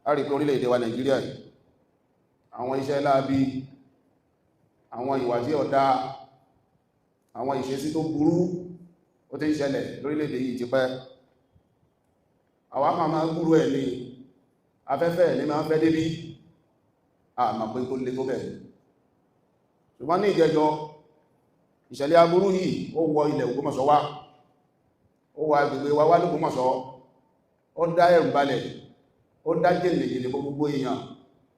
A rí pé orílẹ̀-èdè wa Nàìjíríà yìí, àwọn iṣẹ́ láabi, àwọn ìwà tí ó dá, àwọn ìṣesí tó burú, ó ti ń ṣẹlẹ̀ lórílẹ̀-èdè yìí tipẹ́. Àwa máa máa gbúrú ẹ̀ ní afẹ́fẹ́ ní máa ń fẹ́ débí, àmà pé tó lè tó bẹ̀. Ṣùgbọ́n ní ìjẹjọ, ìṣẹ̀lẹ̀ aburú yìí ó wọ ilẹ̀ Ògbómọ̀ṣọ́ wá, ó wọ agbègbè wa wá l'Ógbómọ̀ṣọ́, ó dá ẹ̀rù balẹ̀, ó dá jẹ́lẹ̀jẹ̀lẹ̀ gbogbo èèyàn,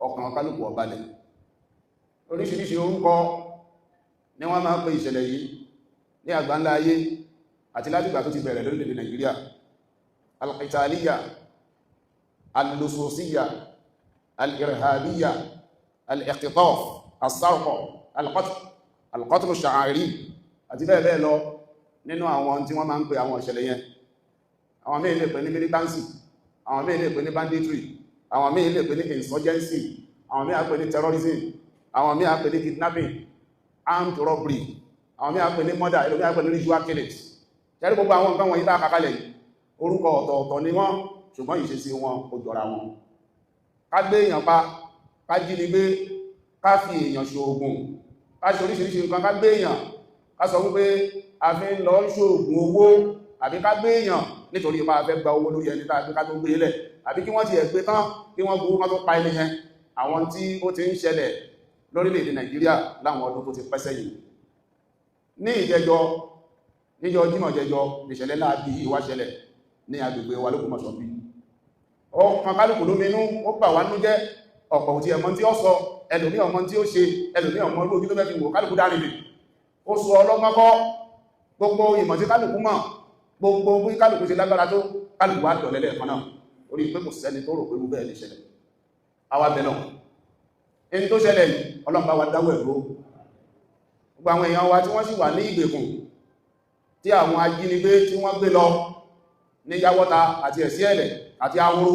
ọkàn kálùkù ó balẹ̀. Oríṣiríṣi orúkọ ni wọ́n máa ń pè ìṣẹ̀lẹ̀ yìí ní àgbáńlá ayé àti látìgbà tó ti bẹ̀rẹ̀ lórílẹ̀-èdè Nàìjíríà: al-qitaliya, al-lususiyya, al-irhabiyya, al-iqtitaf, as-sarqa, al-qatl, al-qatl ash-sha'iri àti bẹ́ẹ̀ bẹ́ẹ̀ lọ nínú àwọn tí wọ́n máa ń pè àwọn ìṣẹ̀lẹ̀ yẹn. Àwọn míì lè pè ní militancy, àwọn míì lè pè ní banditry, àwọn míì lè pè ní insurgency, àwọn míì á pè ní terrorism, àwọn míì á pè ní kidnapping, armed robbery, àwọn míì á pè ní murder, ẹlòmíì á pè ní ritual killings. Ṣẹ́rí gbogbo àwọn nǹkan wọ̀nyí tá a kàkalẹ̀ yìí, orúkọ ọ̀tọ̀ọ̀tọ̀ ni wọ́n, ṣùgbọ́n ìṣesí wọn ò jọra wọn. Ká gbé èèyàn pa, ká jí ni gbé, ká fi èèyàn ṣoògùn, ká ṣe oríṣiríṣi nǹkan, ká gbé èèyàn, ká sọ wípé a fi ń lọ ṣoògùn owó, àbí ká gbé èèyàn nítorí ipa fẹ́ gba owó lórí ẹni tá a gbé ká tó gbé lẹ̀, àbí kí wọ́n ti ẹ̀ gbé tán, kí wọ́n gbowó kán tó pa ẹni yẹn. Àwọn tí ó ti ń ṣẹlẹ̀ lórílẹ̀-èdè Nàìjíríà láwọn ọdún tó ti pẹ́ sẹ́yìn. Ní ìjẹjọ, níjọ jímọ̀ jẹjọ, ìṣẹ̀lẹ̀ láabi yìí wá ṣẹlẹ̀ ní agbègbè wa l'Ógbómọ̀ṣọ́ bí. Ọkàn kálùkù lóminú, ó bà wá nú jẹ́. Ọ̀pọ̀ òtí ẹ̀mọ́ tí ó sọ, ẹlòmí ọmọ tí ó ṣe, ẹlòmí ọmọ ojú tó fẹ́ fi wò. Kálùkù dárìnrìn, ó sọ ọlọ́gbọ́n kọ́ gbogbo ìmọ̀ tí kálùkù mọ̀, gbogbo bí kálùkù ṣe lágbára tó, kálùkù wá dọ̀lẹ́lẹ̀ kan náà orí pé kò sẹ́ni tó rò pé bẹ́ẹ̀ lè ṣẹlẹ̀. Àwa bẹ̀ náà, in tó ṣẹlẹ̀ yìí, Ọlọ́run bá wa dáwọ́ ẹ̀rọ. Gbogbo àwọn èèyàn wa tí wọ́n sì wà ní ìgbèkùn, tí àwọn ajínigbé tí wọ́n gbé lọ ní Yáwọ́ta àti Ẹ̀sí Ẹ̀lẹ̀ àti Ahoro,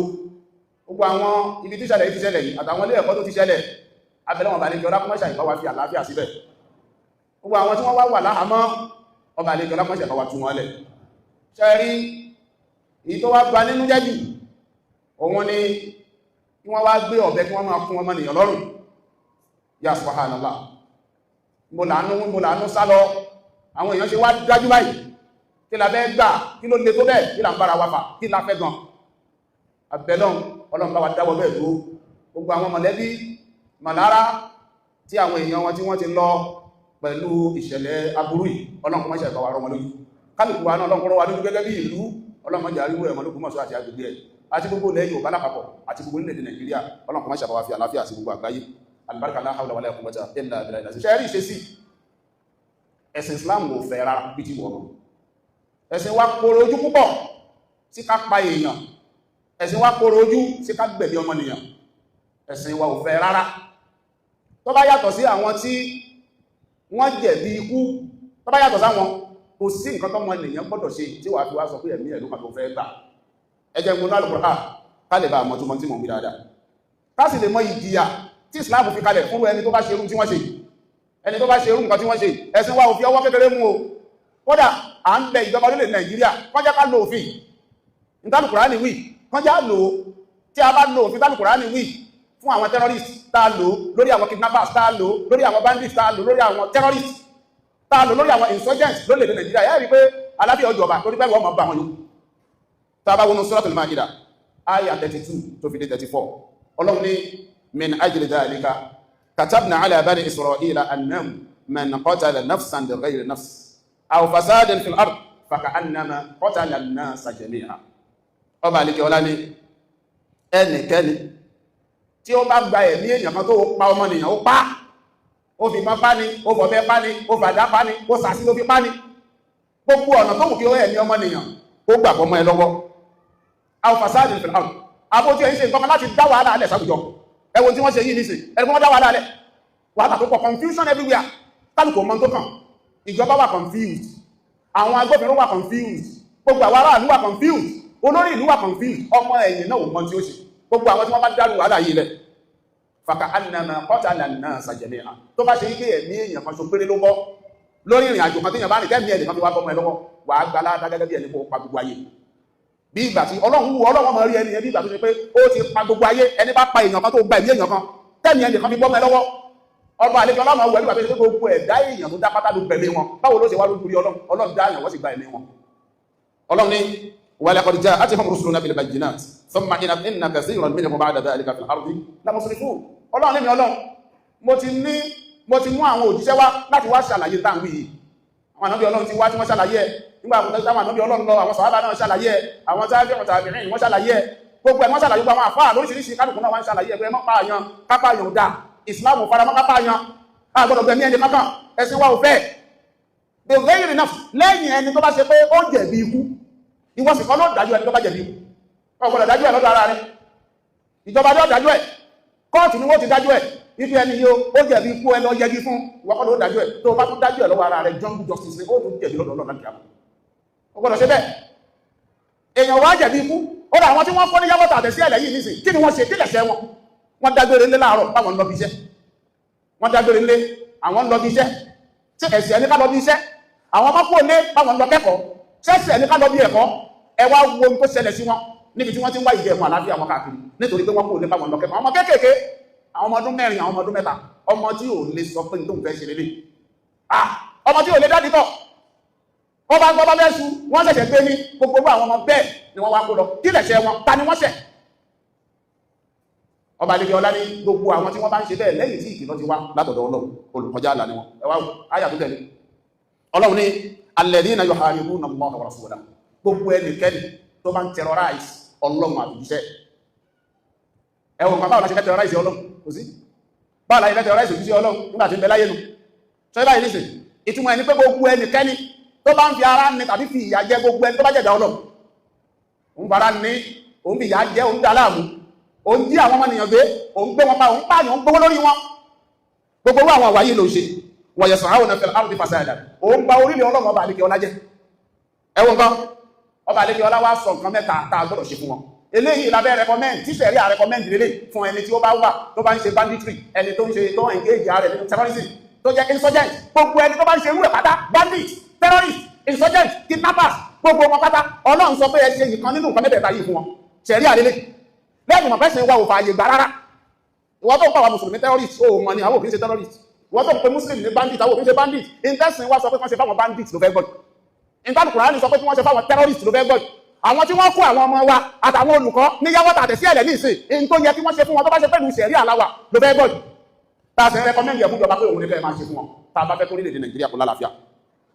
gbogbo àwọn ibi tí ṣẹlẹ̀ yìí ti ṣẹlẹ̀ yìí àtàwọn ilé ẹ̀kọ́ tó ti ṣẹlẹ̀, abẹ́lẹ́ wọn bá lè jọlá kọ́mọ́ṣà ìbá wa fi àlàáfíà síbẹ̀. Gbogbo àwọn tí wọ́n wá wà láhàámọ́, ọba lè jọlá kọ́mọ́ṣà ìbá wa tú wọn lẹ̀. Ṣe rí èyí tó wá gba nínú jẹ́ jù, òun ni kí wọ́n wá gbé ọ̀bẹ, kí wọ́n máa fún ọmọnìyàn lọ́rùn. Ya subhanallah, mo làánú sá lọ. Àwọn èèyàn ṣe wá dájú báyìí. Kí la fẹ́ gbà? Kí ló le tó bẹ́ẹ̀? Kí la ń bára wa fà? Kí la fẹ́ gan? Abẹ́lọ́n, Ọlọ́run bá wa dáwọ́ bẹ́ẹ̀ dúró. Gbogbo àwọn mọ̀lẹ́bí màlára tí àwọn èèyàn wọn tí wọ́n ti lọ pẹ̀lú ìṣẹ̀lẹ̀ aburú yìí, Ọlọ́run kó má ṣe bá wa rọ̀ wọn lójú. Kálukú wa náà, Ọlọ́run kó rọ̀ wa lójú gẹ́gẹ́ bí ìlú. Ọlọ́run má jẹ́ àríwú ẹ̀mọ́ l'Ógbómọ̀ṣọ́ àti agbègbè ẹ̀ àti gbogbo ilẹ̀ Yorùbá lápapọ̀ àti gbogbo orílẹ̀-èdè Nàìjíríà. Ọlọ́run kó má ṣe bá wa fi àlàáfíà sí gbogbo àgbáyé. Alibarika, la hawla wala quwwata illa billah. Ṣe rí ìṣesí ẹ̀sìn Islam ò fẹ́ rárá bí ti wọ̀n. Ẹ̀sìn wa kóró ojú púpọ̀ sí ká pa èèyàn, ẹ̀sìn wa kóró ojú sí ká gbẹ̀mí ọmọnìyàn. Ẹ̀sìn wa ò fẹ́ rárá. Tó bá yàtọ̀ sí àwọn tí wọ́n jẹ̀bi ikú, tó bá yàtọ̀ sáwọn, kò sí nǹkan tó mọ ènìyàn gbọ́dọ̀ ṣe tí wàá fi wá sọ pé ẹ̀mí ẹ̀ ló kàn tó fẹ́ gbà. Ẹ jẹ́ mú Al-Qur'an ká lè bá àmọ́ tó mọ́ tí mò ń wí dáadáa, ká sì lè mọ ìjìyà tí Islam fi kalẹ̀ fún ẹni tó bá ṣe irú tí wọ́n ṣe, ẹni tó bá ṣe irú nǹkan tí wọ́n ṣe. Ẹ̀sìn wa ò fi ọwọ́ kékeré mú o. Kódà, à ń bẹ ìjọba orílẹ̀ Nàìjíríà, wọ́n jẹ́ ká lo òfin ìtàlùkùránì wí, wọ́n jẹ́ lò ó. Tí a bá lo òfin ìtàlùkùránì wí fún àwọn terrorists, tá a lò lórí àwọn kidnappers, tá a lò lórí àwọn bandits, tá a lò lórí àwọn terrorists, tá a lò lórí àwọn insurgents lórílẹ̀-èdè Nàìjíríà, yẹ́ rí pé alábíà ọjọba torí pé wọ́n mọ̀ bá wọn yóò. Tá a bá wọnú Suratul Maida, aya 32 tó fi dé 34, Ọlọ́run ní: min ajli dhalika katabna ala bani Isra'ila annahu man qatala nafsan bighayri nafs aw fasadin fil ard faka'annama qatala an-nasa jami'a. Ọba àlekè ọlá ní ẹnikẹ́ni tí ó bá gba ẹ̀mí èèyàn kan, tó pa ọmọnìyàn, ó pa, ó fi mọ́ pa ní, ó fọ̀bẹ pa ní, ó fàdá pa ní, ó sàsí ló fi pa ní, gbogbo ọ̀nà tó wù kí ó ẹ̀mí ọmọnìyàn ó gbà bọ́ mọ́ ẹ lọ́wọ́, aw fasadin fil ard, àbó tí ẹ ń ṣe nǹkan kan láti dá wàhálà alẹ̀ sáwùjọ. Ẹ wo tí wọ́n ṣe yìí nísìn, ẹni wọ́n dá wàhálà alẹ̀, wàhálà tó pọ̀, confusion everywhere. Kálukú ọmọ tó kàn. Ìjọba wà confused, àwọn agbófinró wà confused, gbogbo àwọn aráàlú wà confused, olórí ìlú wà confused, ọmọ ẹ̀yìn náà ò mọ tí ó ṣe. Gbogbo àwọn tí wọ́n bá dárú wàhálà yìí lẹ̀, fàkà annama qatala an-nasa jami'a, tó bá ṣe ike ẹ̀mí èèyàn kan ṣo péré ló bọ́ lórí ìrìn àjò kan téèyàn bá rìn, tẹ́mi ẹ̀ nìkan fi wá bọ́mọ ẹ lọ́wọ́, wàá gba aládá gẹ́gẹ́ bí ẹni kó pa gbogbo ayé. Bí ìgbà tí Ọlọ́run wù, Ọlọ́run máa rí ẹni yẹn bí ìgbà tó ṣe pé ó ti pa gbogbo ayé. Ẹni bá pa èèyàn kan, tó gba ẹ̀mí èèyàn kan, tẹ́mi ẹnì kan fi bọ́mọ ẹ lọ́wọ́, ọba àlejò Ọlọ́run wù ẹ́ bí ìgbà tó ṣe pé gbogbo ẹ̀dá èèyàn tó dá pátá ló gbẹ̀mí wọn. Báwo ló ṣe wá lójú rí Ọlọ́run? Ọlọ́run dá èèyàn, wọ́n sì gba ẹ̀mí wọn. Ọlọ́run ní ولقد جاءتهم رسلنا بالبينات ثم إن كثيرا منهم بعد ذلك في الأرض لمسرفون. Ọlọ́run ní mi Ọlọ́run, mo ti mú àwọn òjíṣẹ́ wá láti wá ṣàlàyé táwọn yìí. Àwọn ànábì Ọlọ́run ti wá tí wọ́n ṣàlàyé ẹ̀. Nígbà táwọn ànábì Ọlọ́run lọ, àwọn sàhábà náà ṣàlàyé ẹ̀, àwọn tábìrì tàbíìn wọ́n ṣàlàyé ẹ̀, gbogbo ẹ̀ wọ́n ṣàlàyé. Gbogbo àwọn àfáà lóríṣiríṣi, kálukú náà wọ́n ń ṣàlàyé ẹ̀ pé ẹ má pààyàn, kápáyàn ò dáa, Ìsìláàmù faramọ́ kápáyàn, a gbọ́dọ̀ gbẹ̀mí ẹni kankan, ẹ̀sìn wa ò fẹ́. The very enough lẹ́yìn ẹni tó bá ṣe pé ó jẹ̀bi ikú, ìwọ sì kọ́ ló dájú ẹni tó bá jẹ̀bi ikú. Ó gbọ́dọ̀ dájú ẹ̀ lọ́dọ̀ ara rẹ̀, ìjọba ló dájú ẹ̀, kóòtù ni wọ́n ti dájú ẹ̀ ibi ẹni yóò ó jẹ̀bi ikú, ẹ lọ yẹgi fún. Ìwọ kọ́ ló dájú ẹ̀. Tó bá tún dájú ẹ̀ lọ́wọ́ ara rẹ̀, jungle justice ni, ó tún jẹ̀bi lọ́dọ̀ Ọlọ́run láti àmọ́. Ó gbọ́dọ̀ ṣe bẹ́ẹ̀. Èèyàn wá jẹ̀bi ikú, ó dà, àwọn tí wọ́n kọ́ ní Yàwọ́ta àtẹ̀sí ẹ̀lẹ́ yìí nísìn, kí ni wọ́n ṣe? Kí lẹ̀ṣẹ̀ wọn? Wọ́n dágbére ńlé láàárọ̀ báwọn ń lọ bí iṣẹ́. Wọ́n dágbére ńlé, àwọn ń lọ bí iṣẹ́. Ṣé ẹ̀sẹ̀ ní ká lọ bí iṣẹ́? Àwọn ọmọ kúrò lé báwọn ń lọ kẹ́kọ̀ọ́. Ṣé ẹ̀sẹ̀ ní ká lọ bí ẹ̀kọ́? Ẹ wá wo ohun tó ṣẹlẹ̀ sí wọn níbi tí wọ́n ti ń wá ìjẹ̀mú àlàáfíà wọn káàkiri, nítorí pé wọ́n kúrò lé báwọn lọ kẹ́kọ̀ọ́. Àwọn ọmọ kéékèèké, àwọn ọmọ ọdún 4, àwọn ọmọ ọdún 3, ọmọ tí ò lè sọ pé tó ń fẹ́ ṣe lélẹ̀, ah, ọmọ tí ò lè dádì tọ̀, wọ́n bá gbọ́ bá bẹ́ẹ̀ su, wọ́n ṣẹ̀ṣẹ̀ gbé ní gbogbo àwọn ọmọ bẹ́ẹ̀ ni wọ́n wá kó lọ. Kí lẹ̀ṣẹ̀ wọn? Ta ni wọ́n ṣẹ̀? Ọba àlejò ọlá ní gbogbo àwọn tí wọ́n bá ń ṣe bẹ́ẹ̀ lẹ́yìn tí ìkìlọ̀ ti wá látọ̀dọ̀ Ọlọ́run, olùkọjá àlà ni wọn. Ẹ wá áyà tó tẹ̀lé. Ọlọ́run ní الذين يحاربون الله ورسوله, gbogbo ẹnikẹ́ni tó bá ń terrorize Ọlọ́run àtòjíṣẹ́. Ẹwọ̀n kan, báwo la ṣe fẹ́ terrorize Ọlọ́run? Kò sí. Báwo la ṣe fẹ́ terrorize òjíṣẹ́ Ọlọ́run nígbà tí ń bẹ láyé nu? Sọ báyìí nísìn, ìtumọ̀ ẹni pé gbogbo ẹnikẹ́ni tó bá ń fi ara ní tàbí fi ìyà jẹ gbogbo ẹni tó bá jẹ̀dá Ọlọ́run, òun fara ní, òun fi ìyà jẹ, òun dá láàmú, òun jí àwọn ọmọnìyàn gbé, òun gbé wọn pa, òun pààyàn, òun gbówó lórí wọn, gbogbo owó àwọn àwáyé ló ṣe. ويسعون في الأرض فسادا, òun ba orílẹ̀ Ọlọ́run ọba àlekè ọlá jẹ́. Ẹwọ́n kan, ọba àlekè ọlá wá sọ nǹkan mẹ́ta tá a gbọ́dọ̀ ṣe fún wọn. Eléyìí lábẹ́ recommend tí sẹ̀rí à recommend lélẹ̀ fún ẹni tí ó bá wà, tó bá ń ṣe banditry, ẹni tó ń ṣe, tó ń engage ara rẹ̀ nínú terrorism, tó jẹ́ insurgent, gbogbo ẹni tó bá ń ṣe irú ẹ̀ pátá, bandit, terrorist, insurgent, kidnappers, gbogbo wọn pátá, Ọlọ́run sọ pé ẹ ṣe ìkan nínú nǹkan mẹ́tẹ̀ẹ̀ta yìí fún wọn. Sẹ̀rí àlélẹ̀ lẹ́yìn mọ̀ pẹ́sìn wa ò fààyè gbà rárá. Ìwọ́n tó ń pa àwọn mùsùlùmí terrorist, ó mọ̀ ní àwọn òfin ṣe terrorist. Ìwọ́n tó ń pe muslim ní bandit, àwọn òfin ṣe bandit. Intestine wa sọ pé wọ́n ṣe fáwọn bandit ló fẹ́ gbọ́, ìtàlù Kùránì sọ pé kí wọ́n ṣe fáwọn terrorist ló fẹ́ gbọ́. Àwọn tí wọ́n kó àwọn ọmọ wa àtàwọn olùkọ́ ní Yàwọ́ta àtẹ̀sí ẹ̀lẹ́ ní ìsìn, in tó yẹ kí wọ́n ṣe fún wọn, tó bá ṣe pẹ̀lú sẹ̀rí àláwà ló fẹ́ gbọ́. Tá a sì ń recommend ẹ̀ fún ìjọba pé òun ní kẹ́ ẹ máa ṣe fún wọn, tá a bá fẹ́ kórílẹ̀-èdè Nàìjíríà kó lálàáfíà.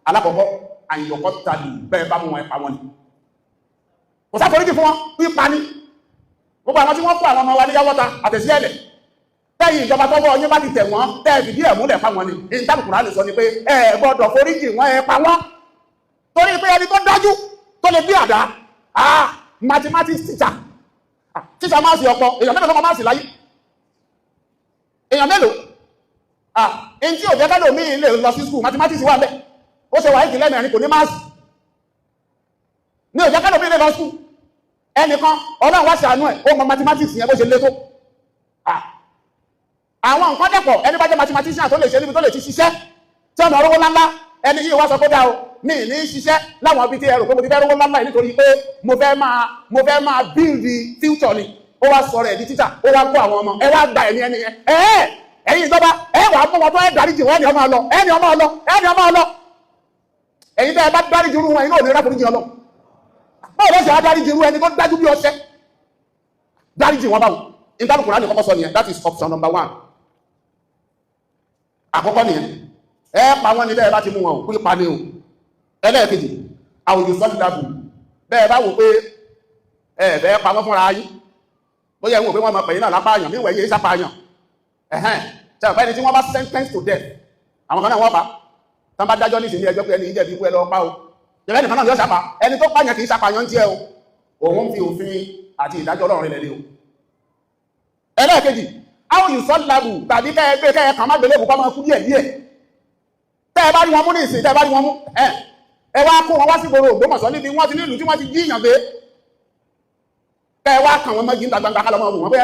Alákọ̀ọ́kọ́, àyọ̀kọ́ tàbí bẹ́ẹ̀ bá mú wọn, ẹ pa wọn ni. Kò sáforíjì fún wọn, pípa ni. Gbogbo àwọn tí wọ́n kó àwọn ọmọ wa ní Yàwọ́ta àtẹ̀sí ẹ̀lẹ̀, tẹ́yìn ìjọba tọ́wọ́ yín bá ti tẹ̀ wọ́n, tẹ́ fìdí ẹ̀ múlẹ̀ fáwọn ni, ìtàlù Kùránì sọ ni pé ẹ gbọ́dọ̀ foríjì wọ́n, ẹ pa wọ́n. Torí pé ẹni tó dájú tó lè gbé àdá, ah, mathematics teacher, teacher máa sì ọ̀pọ̀ èèyàn mélòó lọ́mọ máa sì láyé? Èèyàn mélòó? Ah, in tí ò jẹ́ kẹ́lò míì lè lọ sí school, mathematics wà bẹ́ẹ̀. Ó ṣe wà ìkìlẹ̀ mẹ́rin, kò ní máàsì ní ò jẹ́ kẹ́lò míì lè lọ school. Ẹnìkan, Ọlọ́run wá ṣàánú ẹ̀, ó mọ mathematics yẹn bó ṣe lé tó. Ah, àwọn nǹkan dẹ̀pọ̀. Ẹni bá jẹ́ mathematician tó lè ṣe níbi tó lè ti ṣiṣẹ́ tí ọmọ rówó ńláńlá, ẹni yìí wá sọ pé dá o, mi ní ṣiṣẹ́ láwọn ibi tí ẹ rò pé mo ti fẹ́ rówó ńláńlá yìí, nítorí pé mo fẹ́ máa build the future ni. Ó wá sọ rẹ̀ di teacher, ó wá kó àwọn ọmọ, ẹ wá gba ẹ̀mí ẹni yẹn. Ẹ ẹ̀yin ìjọba, ẹ wàá mú wọn tó ẹ dáríjì wọn, ẹni ọmọ lọ, ẹni ọmọ lọ, ẹni ọmọ lọ. Ẹ̀yin tẹ́ ẹ bá dáríjì irú wọn, inú ò ní ráforíjì ọlọ. Báwo ló ṣe á dáríjì irú ẹni tó dájú bí ọṣẹ? Dáríjì wọn báwo? Ìtàlù Kùránì kọ́kọ́ sọ nìyẹn. That is option number one. Àkọ́kọ́ nìyẹn, ẹ pa wọ́n ní bẹ́ẹ̀ bá ti mú wọn ò pípa ní o. Ẹlẹ́ẹ̀kejì, àwòjò sọ́dúnlábù, bẹ́ẹ̀ bá wò pé ẹ fẹ́ pa wọ́n fúnra yín, bóyá ẹ wò pé wọ́n máa pẹ̀yìn náà lápáyàn, míwẹ̀ yé sápáyàn ẹ̀hẹ́n, ṣe àpẹ́ ẹni tí wọ́n bá sentence to death, àwọn kan náà wọ́n pa, tán bá dájọ́ ní ìsìn ní ẹjọ́ pé ẹni ìjẹ̀bi ikú, ẹ lọ pa o, jẹ̀bẹ́ nìkan náà yóò sápa. Ẹni tó pààyàn kì í sápàyàn tiẹ̀ o, òun fi òfin àti ìdájọ́ Ọlọ́run rẹ̀ lé o. Ẹlẹ́ẹ̀kejì, àwọn ìsọ́lábù, tàbí kẹ́ kẹ́ kàn má gbélé kó máa kú díẹ̀ díẹ̀. Tẹ́ ẹ bá rí wọn mú ní ìsìn, tẹ́ ẹ bá rí wọn mú, ẹ ẹ wá kó wọn wá sí gbòòrò Ògbómọ̀ṣọ́ níbi wọ́n ti nílùú tí wọ́n ti jíyàn gbé, kẹ́ ẹ wá kàn wọ́n mọ́gi níta gbangba, kálọ̀ mọ́ wọn pé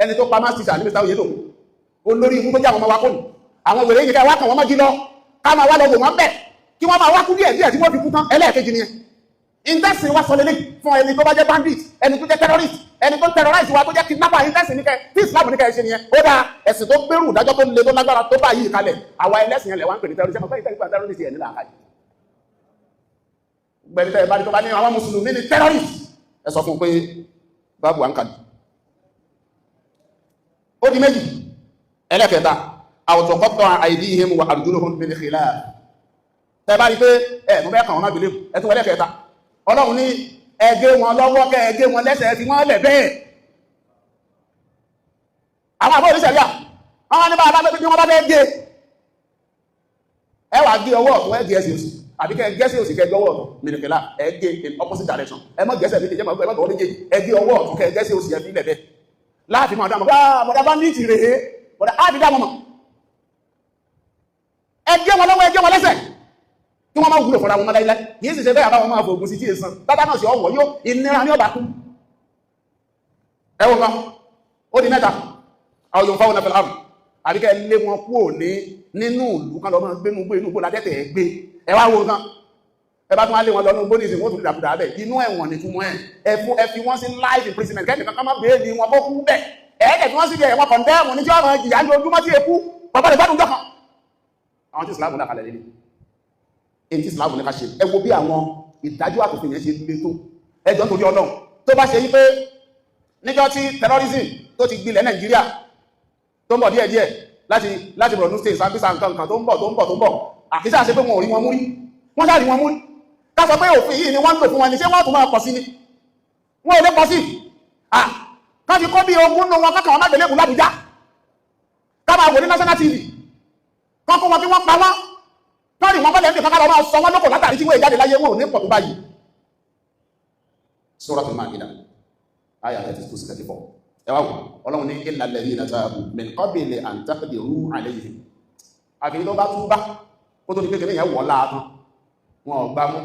ẹni tó pa maths teacher ní Mr. Oyedo, olórí ikú tó jẹ́ àwọn ọmọ wa kónù, àwọn wèrè yìí, kẹ́ ẹ wá kàn wọ́n mọ́gi lọ, ká máa wá lọ wò wọ́n bẹ̀, kí wọ́n máa wá kú díẹ̀ díẹ̀ tí wọ́n fi kú tán. Ẹlẹ́ẹ̀kejì nìyẹn. Intẹ́sìn wa sọ lélẹ̀ fún ẹni tó bá jẹ́ bandit, ẹni tó jẹ́ terrorist, ẹni tó ń terrorize wa, tó jẹ́ kidnapper. Intẹ́sìn ní kẹ tí Islam ní kẹ ṣe nìyẹn. Ó dáa, ẹ̀sìn tó gbérù ìdájọ́ tó le, tó lágbára tó bá yìí kalẹ̀, àwa ẹlẹ́sìn yẹn lẹ̀ wá ń pè ní terrorist. Ẹ̀ mọ̀ pé terrorist yẹn nílà àkàyè gbẹ̀rẹ̀ tẹ́ bá ní tó bá ní àwọn mùsùlùmí ní terrorist, ẹ sọ fún pé báàbù à ń kàdì. Ó di méjì. Ẹlẹ́kẹta, أو تقطع أيديهم وأرجلهم من خلاف. Tẹ́ bá rí pé ẹ mo fẹ́ kàn wọ́n má gbélé ẹ tún. Ẹlẹ́kẹta, Ọlọ́run ní ẹ gé wọn lọ́wọ́, kẹ́ ẹ gé wọn lẹ́sẹ̀, fi wọ́n lẹ̀ bẹ́ẹ̀. Àwọn àbọ̀ oníṣẹ̀ríà àwọn ní bá bí wọ́n bá fẹ́ gé, ẹ wà gé ọwọ́ ọ̀tún, ẹ gé ẹsẹ̀ òsì, àbí kẹ́ gẹ́sẹ̀ òsì, kẹ́ gọ́wọ́ ọ̀tún. من خلاف, ẹ gé in opposite direction. Ẹ mọ́ gẹ́sẹ̀ méjèèjì, ẹ mọ́ gọ́wọ́ méjèèjì. Ẹ gé ọwọ́ ọ̀tún, kẹ́ gẹ́sẹ̀ òsì, ẹ fi lẹ̀ bẹ́ẹ̀ láàfin máa dámọ̀ bá bọ̀dá bá ní ìtì rèé bọ̀dá á fi dámọ̀ mọ̀. Ẹ gé wọn lọ́wọ́, ẹ gé wọn lẹ́sẹ̀, kí wọ́n máa wúlò fọ́ra wọn láíláí. Kì í sì ṣe bẹ́ẹ̀, àbáwọn máa fògùn sí tí èsàn tátà náà sí ọwọ́ yóò ìnira ní ọba kú. Ẹwọ́n kan, ó di mẹ́ta. أو ينفون في الأرض, àbí kẹ́ lé wọn kúrò ní nínú ìlú, kan lọ máa gbé nínú inú igbó ládẹ́tẹ̀ ẹ gbé. Ẹ wá wo nǹkan, ẹ bá tún wá lé wọn lọ nínú igbó ní ìsìn, wọ́n tún dàbùdà bẹ̀. Inú ẹ̀wọ̀n ní túmọ̀ ẹ̀. Ẹ fún ẹ fi wọ́n sí life imprisonment, kẹ́ni kankan má bèèrè wọn kó kú bẹ̀. Ẹ̀ẹ́dẹ̀ fi wọ́n sí ẹ̀wọ̀n condemn ní tí wọ́n máa jìyà ní ojúmọ́ tí ekú bàbá rẹ̀ gbádùn jọ́kan. Àwọn tí Islam náà kalẹ̀ lélẹ̀, èyí tí Islam ní ká ṣe. Ẹ wo bí àwọn ìdájọ́ àtòfin yẹn ṣe le tó. Ẹjọ́, nítorí Ọlọ́run, tó bá ṣe yí pé níjọ́ tí terrorism tó ti gbilẹ̀ Nàìjíríà, tó ń bọ̀ díẹ̀díẹ̀ láti Borno State, Sambisa, nǹkan nǹkan, tó ń bọ̀, tó ń bọ̀, tó ń bọ̀, àkísà ṣe pé wọn ò rí wọn mú rí, wọ́n ṣáà rí wọn mú rí, ká sọ pé òfin yìí ni wọ́n ń lò fún wọn ni, ṣé wọ́n tún máa pọ̀ sí ni? Wọ́n ò lè pọ̀ sí. À ká fi kọ́ bí ogún nù wọn, kákan wọn má gbélébùú l'Ábùjá, ká máa wò ní national TV, kán kó wọn kí wọ́n pa wọ́n, kán rí wọn bọ́lẹ̀ ń bì, ká lọ máa sọ wọn lóko látàrí tí wọ́n ìjáde láyé, wọn ò ní pọ̀ tó báyìí. Suratul Ma'idah, ayah 32 sí 34. Ẹ wá wò, Ọlọ́run ní إلا الذين تابوا من قبل أن تقدروا عليهم. Àfi tó bá túbá kó tó di kékeré yẹn wọ̀ láàtán, wọn ò gbá mú,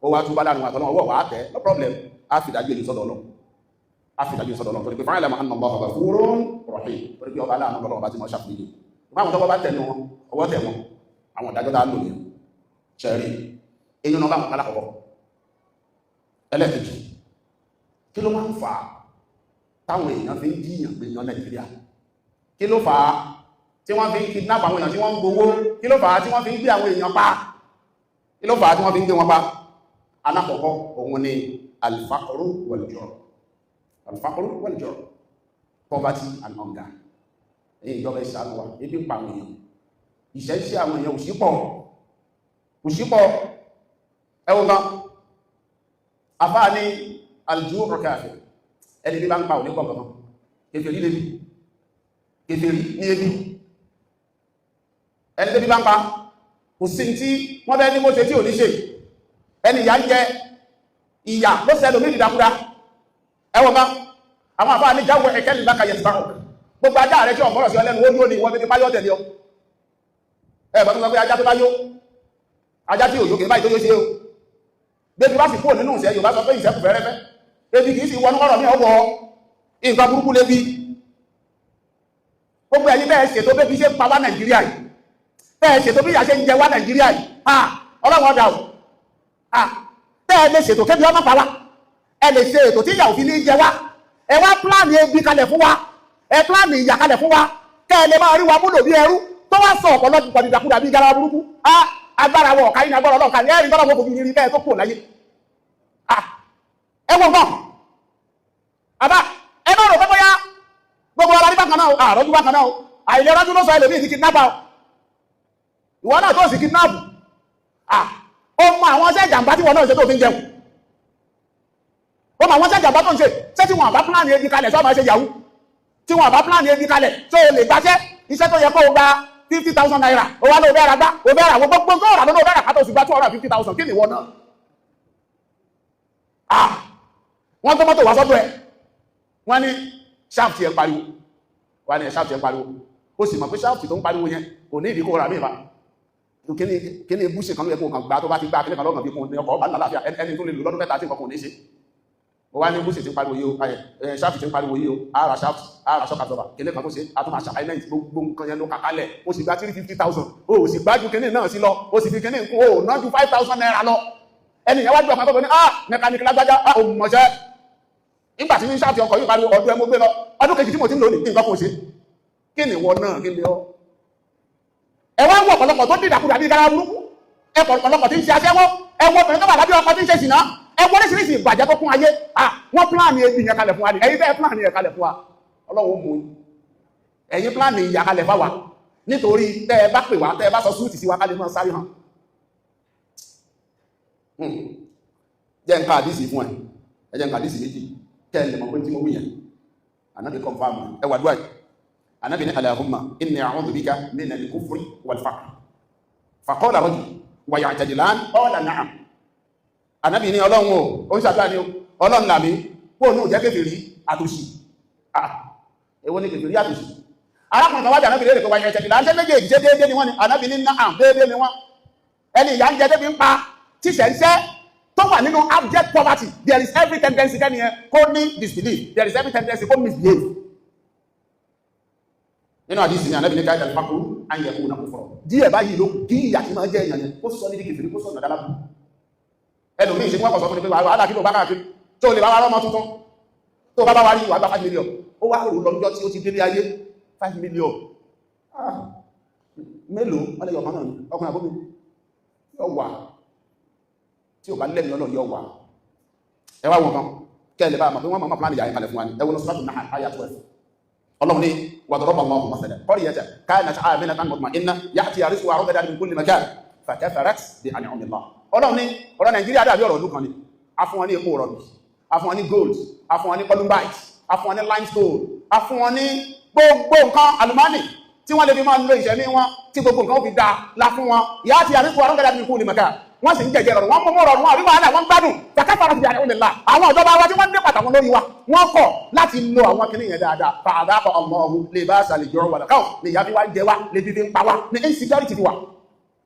ó wá túbá láàrin àtọ́lọ́wọ́, ọwọ́ wà á tẹ́, no problem. Á fi dájú èyí sọ́dọ̀ Ọlọ́run, á fi dájú sọ́dọ̀ Ọlọ́run, torí pé فاعلم أن الله غفور رحيم, torí pé ọba aláàánú lọ́wọ́ bá ti mọ́ ṣàfihàn ìgbà àwọn tọ́wọ́ bá tẹnu wọn, ọwọ́ tẹ̀ wọn. Àwọn ìdájọ́ tá a lò ní ṣẹ̀rí eyín náà bá wọn. Alákọ̀ọ́kọ́. Ẹlẹ́ẹ̀kejì, kí ló máa ń fà á táwọn èèyàn fi ń jíyàn gbé yan Nàìjíríà? Kí ló fà á tí wọ́n fi ń kidnap àwọn èèyàn, tí wọ́n ń gbowó? Kí ló fà á tí wọ́n fi ń gbé àwọn èèyàn pa? Kí ló fà á tí wọ́n fi ń gbé wọn pa? Alákọ̀ọ́kọ́, òun ni الفقر والجوع, الفقر والجوع, poverty and hunger. Èyí ìjọba, ìṣàánú wa. Ebi ń pa àwọn èèyàn, ìṣẹ́ ń ṣe àwọn èèyàn, òṣì pọ̀, òṣì pọ̀. Ẹwọ́n kan, afáà ní الجوع كافر. Ẹni bí bá ń pa òní pọ̀ kankan, kèfèrí lébi, kèfèrí ní ebi. Ẹni tẹ́bí bá ń pa, kò sí tí wọ́n bẹ́ ní kó ṣe tí ò ní ṣe. Ẹni ìyà ń jẹ, ìyà ló sẹ́lò mí ìdàkúdá. Ẹwọ́n kan, àwọn àfáà ní جوع كلبك يتبعك. Gbogbo ajá rẹ̀ tí ọ̀gbọ́rọ̀ sí ọlẹ́nu, ó dúró ní ìwọ́n fi páyọ́ tẹ̀lé ọ. Ẹ bọ́ tó sọ pé ajá tó bá yó, ajá tí òyò kìí báyìí tó yó ṣe o. Bébí bá sì kúrò nínú ìṣẹ́, Yorùbá sọ pé ìṣẹ́kù fẹ́rẹ́fẹ́, ebi kìí sì wọnú ọ̀rọ̀ ní ọwọ́ nǹkan burúkú lébi. Gbogbo ẹ̀yin bẹ́ẹ̀ ṣètò bébí ṣe ń pa wá Nàìjíríà yìí, bẹ́ẹ̀ ṣètò bí ìyà ṣe ń jẹ wá Nàìjíríà yìí, ah, Ọlọ́run ọ̀dà o. Ah, bẹ́ẹ̀ lè ṣètò kébi ọmọ pa wá, ẹ lè ṣe ètò tí ìyà òfin ní jẹ wá. Ẹ wá plan ebi kalẹ̀ fún wa, ẹ plan ìyà kalẹ̀ fún wa, kẹ́ ẹ lè máa rí wa múlò bí ẹrú, tó wá sọ ọ̀pọ̀lọpọ̀ dìdàkudà bí gara burúkú. Ah, agbára wọ ọ̀ka yín ní agbára ọlọ́ọ̀ka ní ẹ̀rí tọ́lọ́ wọn kò fi ní rí kẹ́ ẹ tó kù láyé. Ah, ẹ wọ nǹkan àbá, ẹ má rò pé bóyá gbogbo ara ní bákan náà, àrọ́jú bákan náà. Àìlerajú ló sọ ẹlòmíì ní kidnapper. Ìwọ náà tó sì kidnap, ah, ó mọ àwọn iṣẹ́ ìjàmbá tí wọn náà ṣe tó fi ń jẹun. Ó mọ àwọn iṣẹ́ ìjàmbá tó ń ṣe. Ṣé tí wọn àbá plan ebi kalẹ̀, sọ ma ṣe yahoo? Tí wọn àbá plan ebi kalẹ̀, tó o lè gbaṣẹ́? Iṣẹ́ tó yẹ kó o gba ₦50,000, o wá lọ bẹ́ẹ̀ ra gbá, o bẹ́ẹ̀ ra wọ́n, gbogbo tó rà lọ́nà, o bẹ́ẹ̀ rà kátó, sì gba 250,000. Kí ni ìwọ náà? Ah, wọ́n tó mọ́tò wá sọ́dọ̀ ẹ̀, wọ́n ní shaft ẹ̀ pariwo, wọ́n ní shaft ẹ̀ pariwo. Ó sì mọ̀ pé shaft tó ń pariwo yẹn kò ní ìdí kó rà mí fa. Kíní búṣe kan ló yẹ kó kàn gbá, tó bá ti gbá kíní kan lọ́gàn bí kún ní ọkọ̀ ọba lálàáfíà, ẹni tó lè lò lọ́dún 3 tí nǹkan kò ní ṣe. Ó wá ní búṣe tí ń pariwo yìí o, shaft tí ń pariwo yìí o, ara shaft, ara shock absorber, kíní kan tó ṣe, a tún máa ṣàkáìmẹ́ǹtì gbogbo nǹkan yẹn ló kàkálẹ̀. Ó sì gba 350,000, ó sì gbájú kíní náà sí lọ, ó sì fi kíní kún, ó ná ju ₦5,000 lọ. Ẹni ìyẹn wájú ọkọ̀ akọ́kọ́ ní, "Ah, mẹkáníkì lágbájá, ah, òun mọ̀ṣẹ́." Nígbà tí ní ṣáàtì ọkọ̀ yìí pariwo, ọdún ẹ mo gbé lọ, ọdún kejì tí mo ti ń lò ní nǹkan kò ṣe. Kí ni ìwọ náà kí ni ọ? Ẹ wá ń wọ ọ̀pọ̀lọpọ̀ tó dìdàkudà bí gara burúkú, ẹ ọ̀pọ̀lọpọ̀ tí ń ṣe aṣẹ́wó, ẹ wọ obìnrin tó wà lábẹ́ ọkọ tí ń ṣe ṣìnà, ẹ wọ oríṣiríṣi ìbàjẹ́ tó kún ayé. Ah, wọ́n plan ebi yẹn kalẹ̀ fún wa ni. Ẹ̀yin bẹ́ẹ̀ plan yẹn kalẹ̀ fún wa, Ọlọ́run ó mú yín. Ẹ̀yin plan ìyà kalẹ̀ fáwa, nítorí tẹ́ ẹ bá pè wá, tẹ́ ẹ bá sọ súùtì sí wa, ká lè máa sáré hàn. Jẹ́ nǹkan àdísì fún ẹ. Ẹ jẹ́ nǹkan àdísì méjì kẹ́ ẹ lè mọ̀ pé tí mo wí yẹn, Ànábì confirm. Ẹ wà dúwà yìí. Ànábì ní, "Allahumma inni a'udhu bika min al-kufri wal-faqr." Faqala rajul, wa ya'tadilan? Qala na'am. Ànábì ní, Ọlọ́run o, ó ń ṣàdúrà ní o, Ọlọ́run làmí kó ní òjẹ́ kèfèrí àtòṣì. Ah, èwo ni kèfèrí àtòṣì? Arákùnrin kan wájà Ànábì lè rẹ̀, wa ya'tadilan, ṣé méjèèjì ṣe déédéé ni wọ́n ni? Ànábì ní, na'am, déédéé ni wọ́n. Ẹni ìyà ń jẹ débi ń pa, tíṣẹ̀ ń ṣẹ́, tó wà nínú abject poverty, there is every tendency kẹ́ni yẹn kó ní disbelief, there is every tendency kó misbehave. Nínú àdísì ní, Ànábì ní, káyọ̀ al-faqru an yakuna kufra. Díẹ̀ báyìí ló kí ìyà tí máa jẹ́ èèyàn yẹn kó sọ ní kèfèrí, kó sọ ọ̀nà dálábù. Ẹlòmíì ṣe wọ́n kọ̀ sọ fún mi pé wàhálà kí ló bá káàkiri, tó lè bá wa rọ́mọ tuntun, tó bá bá wa rí wà gba 5 million. Ó wá rò lọ́jọ́ tí ó ti délé ayé, 5 million, ah, mélòó? Wọ́n lè yọ ọ̀kan náà ní ọkùnrin àbómi yọ wà tí ò bá lẹ́mìí Ọlọ́run yọ wà. Ẹ wá wọn kan kẹ́ ẹ lè bá a mọ̀ pé wọ́n máa plan ìyà yẹn kalẹ̀ fún wa ní. Ẹ wọ́n Suratu Nahl àyà 12. Ọlọ́run ní, وضرب الله مثلا قرية كانت آمنة مطمئنة يأتيها رزقها رغدا من كل مكان فكفرت بأنعم الله. Ọlọ́run ní ọ̀rọ̀ Nàìjíríà dàbí ọ̀rọ̀ ìlú kan ni. A fún wọn ní epo rọ̀bì, a fún wọn ní gold, a fún wọn ní columbite, a fún wọn ní limestone, a fún wọn ní gbogbo nǹkan àlùmọ́nì tí wọ́n lè fi máa lo ìṣẹ̀mí wọn, tí gbogbo nǹkan ó fi dáa la fún wọn. يأتيها رزقها رغدا من كل مكان. Wọ́n sì ń jẹjẹ rọrùn, wọ́n mú rọrùn, wọn àrí wàhálà, wọ́n gbádùn. فكفرت بأنعم الله. Àwọn ìjọba wa tí wọ́n ń dé pàtàkì lórí wa, wọ́n kọ̀ láti lo àwọn kìnìún yẹn dáadáa. فأذاقها الله لباس الجوع والخوف. Ní ìyá fi wá ń jẹ wá, lè fi fi ń pa wá, ní insecurity fi wà.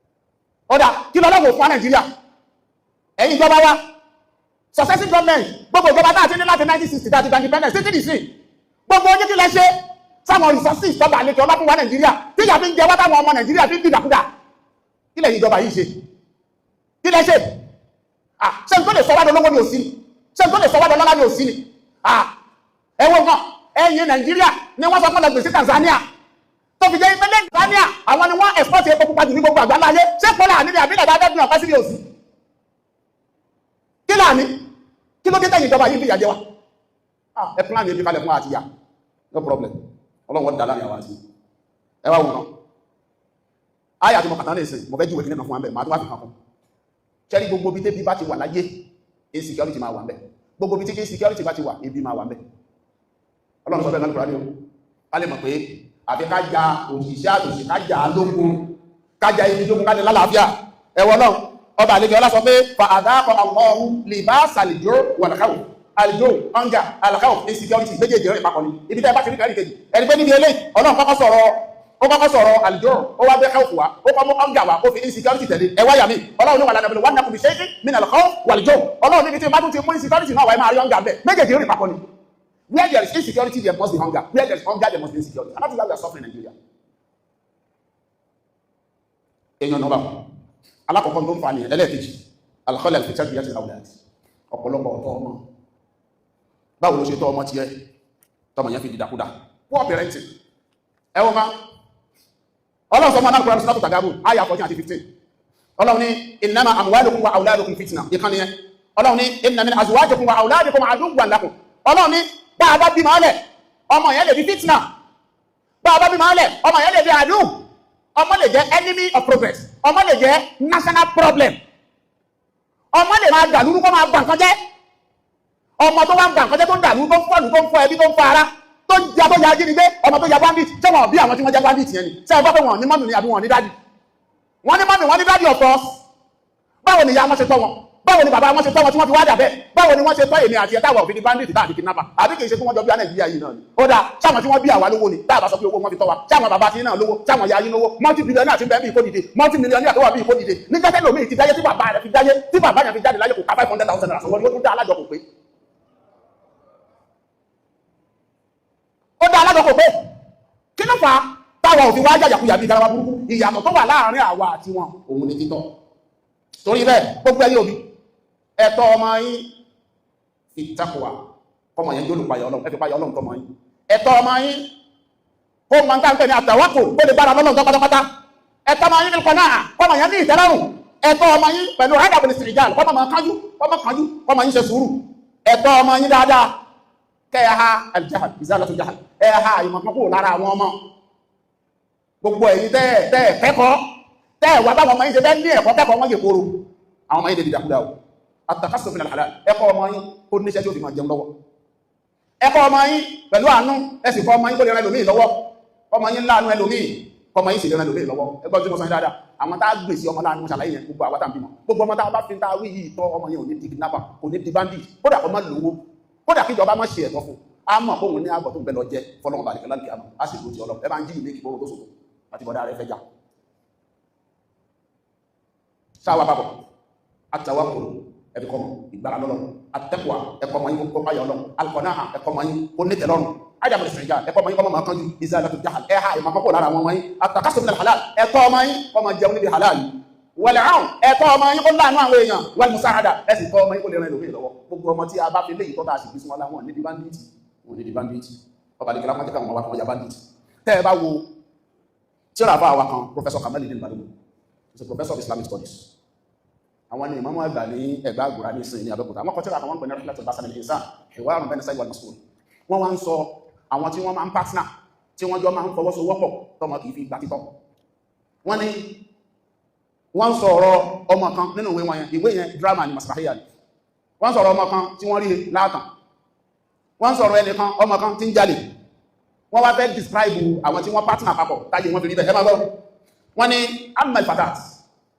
Ọ̀dà kí lọ́lọ́wọ́ fún Nàìjíríà? Ẹ̀yin ìjọba wa, successive government, gbogbo ìjọba tá a ti ní láti 1960 tá a ti gba independence títí dì sí, gbogbo ojú, kí lẹ ṣe sáwọn resources tọ́ba àlejò ọlá fún wa Nàìjíríà, tí ìyà fi ń jẹ wá, táwọn ọmọ Nàìjíríà fi ń dìdàkudà? Kí lẹ̀yin ìjọba yìí ṣe? Kí lẹ ṣe? Ah, ṣé n tó lè sọ wá dolówó ní òsì ni? Ṣé n tó lè sọ wá dọlọ́lá ní òsì ni? Ah, ẹ wo nǹkan, ẹ̀yin Nàìjíríà ni wọ́n sọ fún ọlọ́gbèsí Tanzania, tó fi jẹ́ ìpínlẹ̀ Tanzania, àwọn ni wọ́n export epo pupa jù ní gbogbo àgbáńlá ayé. Ṣé kọ́lá àní àbí dàda adẹ́gbìn ọ̀pá síbi òsì? Kí láàní? Kí ló dé tẹ̀yìn ìjọba yìí fi ìyà jẹ wa? Ah, ẹ plan ebi kalẹ̀ fún wa àti ya. No problem, Ọlọ́run wọ́n dà láàrin àwọn àti ẹ. Wá wò náà, ayé àti mọ̀kàtà ní ìsìn, mo fẹ́ júwèé kíní kan fún wa bẹ́ẹ̀, màá tó wá fi kan fún ṣẹ́rí. Gbogbo bí tẹ́bí bá ti wà láyé, insecurity máa wà ń bẹ̀. Gbogbo bí tí insecurity bá ti wà, ebi máa wà ń bẹ̀. Ọlọ́run sọ bẹ́ẹ̀ lọ́nà Kùránì o. A lè mọ̀ pé àfi ká ja òṣìṣẹ́ àtòṣì, ká jà lógun, ká ja ibi lógun, ká lè lálàáfíà. Ẹ̀wọ̀n náà, ọba àlejò ọlá sọ pé فأذاقها الله لباس الجوع والخوف. الجوع, hunger, الخوف, insecurity, méjèèjì rẹ̀ papọ̀ ni. Ibi tẹ́ ẹ bá ti rí kárí kejì ẹni pé níbi eléyìí, Ọlọ́run kọ́kọ́ sọ̀rọ̀, ó kọ́kọ́ sọ̀rọ̀ الجوع, ó wá gbé خوف wá, ó kọ́ mú hunger wá, ó fi insecurity tẹ̀lé. Ẹ wáyà mi, Ọlọ́run ní ولنبلونكم بشيء من الخوف والجوع. Ọlọ́run níbi tí bá tún ti mú insecurity náà wáyé, máa rí hunger bẹ́ẹ̀. Méjèèjì rìn papọ̀ ni. Where there is insecurity, there must be hunger. Where there is hunger, there must be insecurity, and that is why we are suffering in Nigeria. Èèyàn náà bá alákọ̀ọ́kọ́ tó ń fa ni. Ẹlẹ́ẹ̀kejì, الخلل في تربية الأولاد. Ọ̀pọ̀lọpọ̀ ọ̀tọ̀ ọmọ. Báwo ló ṣe tọ́ ọmọ tiẹ̀ tọmọ yẹn fi dìdàkudà? Poor parenting. Ẹwọ́n kan, Ọlọ́run sọ fún anáàlùkùránì, Suratu Tagabun àyà 14 àti 15. Ọlọ́run ní, إنما أموالكم وأولادكم فتنة. Ìkànnì yẹn, Ọlọ́run ní, إن من أزواجكم وأولادكم عدوا لكم. Ọlọ́run ní bá a bá bímọ ọlẹ̀, ọmọ yẹn lè di fitna. Bá a bá bímọ ọlẹ̀, ọmọ yẹn lè di عدو. Ọmọ lè jẹ́ enemy of progress, ọmọ lè jẹ́ national problem, ọmọ lè máa dàlúrú, kó máa bà nǹkan jẹ́. Ọmọ tó wá ń bà nǹkan jẹ́, tó ń dàlúrú, tó ń fọ́lù, tó ń fọ́ ẹbí, tó ń fọ́ ara, tó ń ja, tó ya ajínigbé, ọmọ tó ya bandit, ṣé wọn bí àwọn tí wọ́n jẹ́ bandit yẹn ni? Ṣé ẹ gbọ́ pé wọn ní mummy ni àbí wọn ní daddy? Wọ́n ní mummy, wọ́n ní daddy, of course. Báwo ni ìyá wọn ṣe tọ́ wọn? Báwo ni bàbá wọn ṣe tọ́ wọn tí wọ́n fi wá dà bẹ́ẹ̀? Báwo ni wọ́n ṣe tọ́ èmi àti ẹ̀ táwa òfin ní bandit tàbí kidnapper? Àbí kì í ṣe pé wọ́n jọ bí Nàìjíríà yìí náà ni? Ó dáa, sáwọn tí wọ́n bí àwa lówó ni? Tá a bá sọ pé owó wọn fi tọ́ wa, sáwọn bàbá tí náà lówó? Sáwọn ya yín lówó? Multi billionaire ti bẹ́ẹ̀ bí ìkó dìde, multi millionaire tó wà bí ìkó dìde ní jẹ́sẹ̀ lómi ti dáyé, tí bàbá rẹ̀ fi dáyé, tí bàbá yẹn fi jáde láyé, kò ká 500,000 naira sọ̀rọ̀ ni. Ó tún dá alájọ kò pé, ó dá alájọ kò pé. Kí ló fà á táwa òfin wá yàyàkuyà bí garawa burúkú? Ìyàtọ̀ tó wà láàárín àwa àti wọn, òun ni títọ́. Torí bẹ́ẹ̀, gbogbo ẹ̀yin òbí Ẹ̀tọ́ ọmọ yín fi taqwa, kọmọ yẹn jólùpayà Ọlọ́run, ẹ fi payà Ọlọ́run tọmọ yín. Ẹ̀tọ́ ọmọ yín kó mọ̀ nǹkan pẹ̀ ní àtàwákò, kó lè bára lọ́lọ́run pátápátá. Ẹ̀tọ́ ọmọ yín kọ́ náà, kọmọ yẹn ní ìtẹ́lọ́rùn. Ẹ̀tọ́ ọmọ yín pẹ̀lú adabul istijal, kọmọ máa kájú, kọmọ kájú, kọmọ yín ṣe sùúrù. Ẹ̀tọ́ ọmọ yín dáadáa, kẹ́ ẹ ha al-jahl, izalatu jahl, ẹ ha ìmọ̀ kan kúrò lára àwọn ọmọ. Gbogbo ẹ̀yin tẹ́ tẹ́ kẹ́kọ̀ọ́, tẹ́ wà báwọn ọmọ yín ṣe fẹ́ ní ẹ̀kọ́ kẹ́kọ̀ọ́ wọn yè kóró, àwọn ọmọ yín lè dìdàkudà o. At-takassub min al-halal, ẹ̀kọ́ ọmọ yín kó níṣẹ́ tí ó fi máa jẹun lọ́wọ́. Ẹ̀kọ́ ọmọ yín pẹ̀lú àánú, ẹ sì kọ́ ọmọ yín kó lè ran ẹlòmíì lọ́wọ́. Ọmọ yín láàánú ẹlòmíì, ọmọ yín sì lè ran ẹlòmíì lọ́wọ́. Ẹgbọ́n tí mo sọ yín dáadáa, àwọn tá a gbèsè ọmọ láàánú ṣàlàyé yẹn. Gbogbo àwọn tá a bímọ, gbogbo ọmọ tá a bá fi tá a wí yìí tọ́, ọmọ yẹn ò ní di kidnapper, kò ní di bandit. Kódà kó má lówó, kódà kíjọba má ṣe ẹ̀tọ́ fún a, mọ̀ kóhun ní àgbọ̀ tó ń bẹ lọ jẹ fọlọ́wọn balẹ̀ kẹlá kìámà, á sì lóti ọlọ́. Ẹ bá ń jí ìlé kìbóró tó sòkò àti bọ̀dá rẹ̀ fẹ́ já sáwà papọ̀. Àtàwákùl, ẹ̀fí kọ́mọ ìgbára lọ́lọ́. Àtẹ́kùwà, ẹ̀kọ́ mọ́ yín kó páyà ọlọ́. Alqana'a, ẹ̀kọ́ mọ́ yín kó ní tẹ̀lọ́rùn. Adamul istijal, ẹ̀kọ́ mọ́ yín kọ́ mọ́ kánjú. Izalatu jahal, ẹ̀ha ìmọ̀ kọ́kọ́ lára àwọn ọmọ yín. At-takassub min al-halal, ẹ̀tọ́ ọmọ yín kọ́ máa jẹun níbi halal. Wal aun, ẹ̀tọ́ ọmọ yín kó láàánú àwọn èèyàn. Wal musa'ada, ẹ̀sìn tọ́ ọmọ yín kó lè ran ẹlòmíì lọ́wọ́. Gbogbo ọmọ tí a bá fi léyìí tọ́ta àṣìbí sún wọn láwọn ní di bandit, wọn ní di bandit. Ọba àdìgẹ́lá wọn jẹ́ káwọn ọmọ wa kọ́ ya bandit. Tẹ́ ẹ bá wo tíra bá wa kan, Professor Kamaludin Balogun is a professor of Islamic studies, àwọn ni ìmọ̀mọ́ àgbà ní Ẹ̀gbá Àgùrá ní ìsìn ní Abẹ́òkúta. Àwọn kọtíra àwọn pẹ̀lú Rihlatul Bahth anil Insan, Hiwarun bayna Sayyid wal Mas'ul. Wọ́n wá ń sọ àwọn tí wọ́n máa ń partner, tí wọ́n jọ máa ń fọwọ́sowọ́pọ̀, tọmọ kìí fi gbà títọ́. Wọ́n ní wọ́n ń sọ ọ̀rọ̀ ọmọ kan nínú ìwé wọn yẹn. Ìwé yẹn, drama ni, masrahiya ni. Wọ́n sọ̀rọ̀ ọmọ kan tí wọ́n rí látàn, wọ́n sọ̀rọ̀ ẹnìkan, ọmọ kan tí ń jalè. Wọ́n wá fẹ́ describe àwọn tí wọ́n partner papọ̀ táyé wọ́n fi rí bẹ́ẹ̀. Ẹ máa gbọ́. Wọ́n ní amma al-fatat,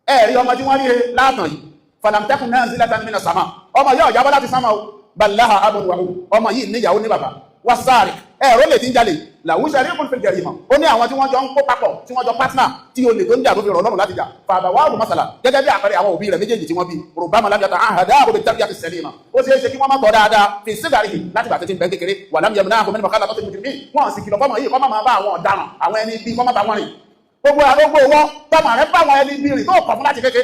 ẹ̀rí ọmọ tí wọ́n rí látàn yìí, falam takun nazilatan mina sama, ọmọ yóò jábọ́ láti sámà o, bal laha abun wa um, ọmọ yìí níyàwó ní bàbá. Wasariq, ẹ̀rọ lè ti ń jalè, lahu sharikun fil jarima, ó ní àwọn tí wọ́n jọ ń kó papọ̀, tí wọ́n jọ partner, tí olè tó ń jà tó fi rọ̀ lọ́rùn láti jà. Fa abawahu masala, gẹ́gẹ́ bí àpẹẹrẹ, àwọn òbí rẹ̀ méjèèjì tí wọ́n bí, rubbama lam yata'ahadahu bit-tarbiyati as-salima, ó ṣeé ṣe kí wọ́n má tọ́ dáadáa, fi sigarihi, láti gbà tètè ń bẹ́ kékeré, wa lam yamna'hu min mukhalatati al-mujrimin, wọ́n sì kìlọ̀ fọ́mọ yìí kọ́ má máa bá àwọn ọ̀daràn, àwọn ẹni bí, kọ́ má bá wọn rìn. Gbogbo àgbogbo wọn tọmọ rẹ bá àwọn ẹni bí rìn tó kọ̀ fún láti kékeré,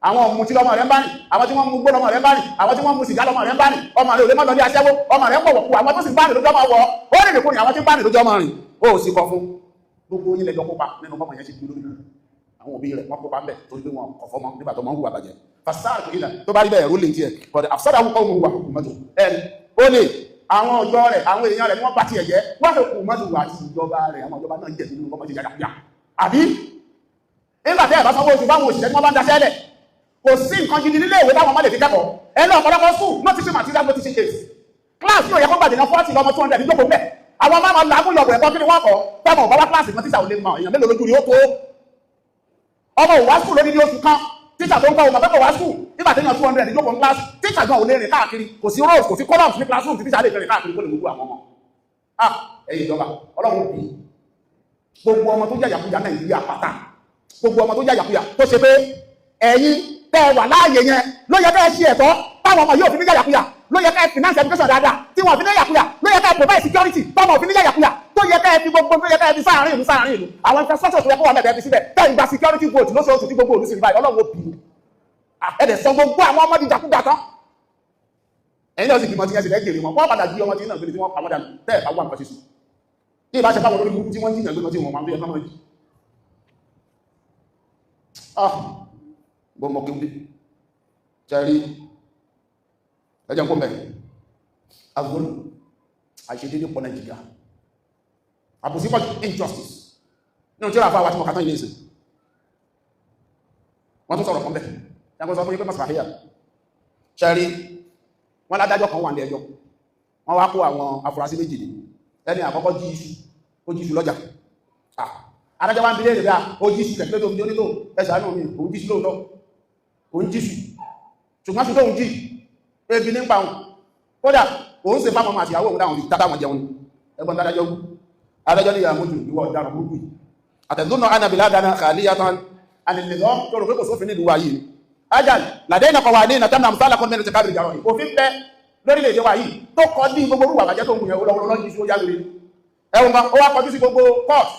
àwọn ọmọ tí lọmọ rẹ ń bá rìn, àwọn tí wọ́n mú gbó lọmọ rẹ ń bá rìn, àwọn tí wọ́n mú sìgá lọmọ rẹ ń bá rìn, ọmọ rẹ ò lè má lọ ní aṣẹ́wó. Ọmọ rẹ ń wọ̀wọ̀ kú, àwọn tó sì ń bá rìn lójú ọmọ wọ̀ ó rìn nìkú ni, àwọn tí ń bá rìn lójú ọmọ rìn, ó sì kọ fún. Gbogbo yín lẹ́jọ́ kópa nínú bọ́mọ yẹn ṣe dúró lórí. Àwọn òbí rẹ̀ wọ́n kópa ń bẹ̀ torí pé wọn kọ̀ fọ́mọ nígbà tó mọ́ ń hùwà bàjẹ́. Fasáàrì kò ilẹ̀ tó bá rí bẹ́ẹ̀ rú lè tiẹ̀ kọ̀dẹ̀ àfisàdà wù kọ́ òun wà kù mọ́tò ẹni ó lè àwọn ọjọ́ rẹ̀, àwọn èèyàn rẹ̀ ni wọ́n bá tiẹ̀ jẹ́, wọ́n fi kù mọ́tò àti ìjọba rẹ̀. Àwọn ìjọba náà jẹ̀bi nínú bọ́mọ ṣe yàgà àbí nígbà tẹ́ ẹ̀ bá sanwó oṣù báwọn òṣìṣẹ́ tí wọ́n bá ń daṣẹ́ lẹ̀, kò sí nǹkan gidi nílé ìwé táwọn ọmọ lè fi kẹ́kọ̀ọ́. Ẹnu ọ̀pọ̀lọpọ̀ school, no teaching material, no teaching case. Class yóò yẹ kó gbàdé náà 40 lọ́mọ, 200 níjókòó bẹ́ẹ̀. Àwọn ọmọ máa làágùn yọ̀bọ̀. Ẹ̀kọ́ kí ni wọ́n kọ́ tọ́mọ̀ bá wá kíláàsì kan, tíṣà ò lè mọ èèyàn mélòó lójú rí ó tó. Ọmọ ò wá school lórí ní oṣù kan, tíṣà tó ń kọ́ ọmọ pẹ́pẹ́ wá school. Nígbà téèyàn 200 níjókòó ní kíláàsì, tíṣà gan ò lè rìn káàkiri. Kò sí rows, kò sí columns ní classroom tí tíṣà lè rìn káàkiri kó lè gbogbo àwọn ọmọ. Ah, ẹ̀yin ìjọba, Ọlọ́run bí gbogbo ọmọ tó yàyàkuyà Nàìjíríà pátá, gbogbo ọmọ tó yàyàkuyà tó ṣe pé ẹ̀yin tẹ́ ẹ wà láàyè yẹn ló yẹ kẹ́ ẹ ṣe ẹ̀tọ́ táwọn ọmọ yóò fi ní yàyàkuyà, ló yẹ kẹ́ ẹ finance education dáadáa tí wọ́n fi ní yàyàkuyà, ló yẹ kẹ́ ẹ provide security tọ́mọ fi ní yàyàkuyà, tó yẹ kẹ́ ẹ fi gbogbo tó yẹ kẹ́ ẹ fi sáàárín ìlú, sáàárín ìlú, àwọn infrastructure tó yẹ kó wà mẹ́tẹ̀ẹ́ fi síbẹ̀, tẹ́ ẹ gba security vote lóṣooṣù tí gbogbo òlú sì rí báyìí. Ọlọ́run ó bì í. Ẹ dẹ̀ sọ gbogbo àwọn ọmọdé jàkúgbà tán. Ẹ̀yin náà sì bímọ tí yẹn sì fẹ́ jèrè wọn, wọ́n padà jí ọmọ tí náà gbé tí wọ́n pamọ́ dànù. Tẹ́ ẹ̀ bá wà nǹkan ṣe sí tí ìbá ṣe báwọn olórí burúkú tí wọ́n jìyàn gbé lọ tí wọ́n máa ń bí ẹ̀kọ́ máa jí. Ah, gbọmọ kí tẹ́rí ẹjẹ́ kó mẹ́ agbóhùn àìṣedédé pọ̀ Nàìjíríà, àbòsí pọ̀, injustice. Nínú tí ó rà fáwà tí mo kàtán ilé ìsìn, wọ́n tún sọ̀rọ̀ kan bẹ̀ yàgbọ́n sọ fún yí pé masrahiya ṣẹ́rí. Wọ́n ládájọ́ kan wà ní ẹjọ́, wọ́n wá kó àwọn afurasí méjì ní. Ẹni àkọ́kọ́ jí iṣu, ó jí iṣu lọ́jà. Adájọ́ wá ń bi léèrè bí i ó jí iṣu kẹ̀kẹ́ tó fi onítò ẹ̀ṣà náà mi, òun jí iṣu lóòótọ́, òun jí iṣu, ṣùgbọ́n ṣù tóun jí, ebi nípa òun, kódà òun ṣe fáwọn ọmọ àtìyàwó òun dáhùn fi tátà wọn jẹun. Ẹgbọ́n dájọ́, adájọ́ ní ìyàmójú, ìwọ ọ̀daràn burúkú yìí, àtẹ̀dúnà anábìlá dáná kàlíyàtàn ànìlẹ́lọ́ tó rò pé kò sófin nílùú wa yìí. Ajal làdẹ́nà kọwà ní ìnàtàmì àmúsálà kan mẹ́rin ti kábìrì jàrọ̀ òfin bẹ lórílẹ̀-èdè wa yìí tó kọ ní gbogbo orúwà bàjẹ́ tó ń gbìyànjú lọ́wọ́ lọ́jí sí ó yá lórí ẹwùn kan. Ó wá kọjú sí gbogbo court,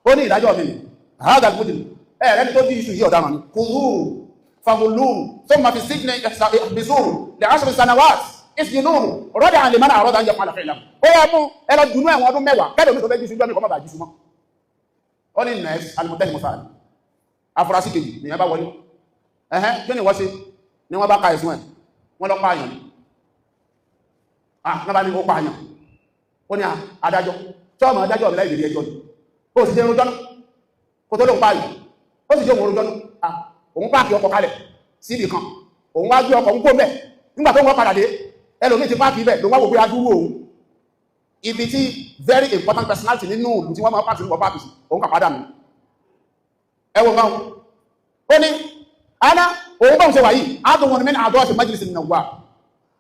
ó ní ìdájọ́ mi ni hadal mujrim, ẹ̀rẹ́ni tó dí iṣu yìí, ọ̀daràn ni. Kùrú فغلوه ثم في السجن احبسوه ل10 سنوات، اسجنوه ردعا لمن أراد أن يفعل فعله. Ó yẹ mú ẹ lọ dùnú ẹ̀wọ̀n ọdún 10 kẹ́lò mi tó fẹ́ jí sí gbọ́mí kọ́ má bàa jí sí mọ́. Ó ní next, المتهم الثاني, afurasí kejì nìyẹn bá wọlé. Ẹ̀hẹ́n, kí ni wọ́n ṣe? Ni wọ́n bá ka ẹ̀sùn ẹ̀, wọ́n lọ pààyàn ni. Ah, náà bá ní ó pààyàn. Ó ní adájọ́ tí ọmọ adájọ́ mi láì lè rí ẹjọ́ ni, ó sì jẹ́ irun jọ́nà kó tó lóun pààyàn, ó sì jẹ́ òun rojọ́ náà. Òun park ọkọ̀ kalẹ̀ síbì kan, òun wá gbé ọkọ̀ ń kó mẹ́. Nígbà tó ń wọ́n padà dé, ẹlòmíì ti park ibẹ̀, ló wá wò pé adúrú òun ibi tí very important personality nínú ìlú tí wọ́n máa park sí, wọ́n park sí, òun kà padà nù. Ẹ wo nǹkan. Ó ní aná òun báwọn ṣe wà yìí, عضو من أعضاء مجلس النواب,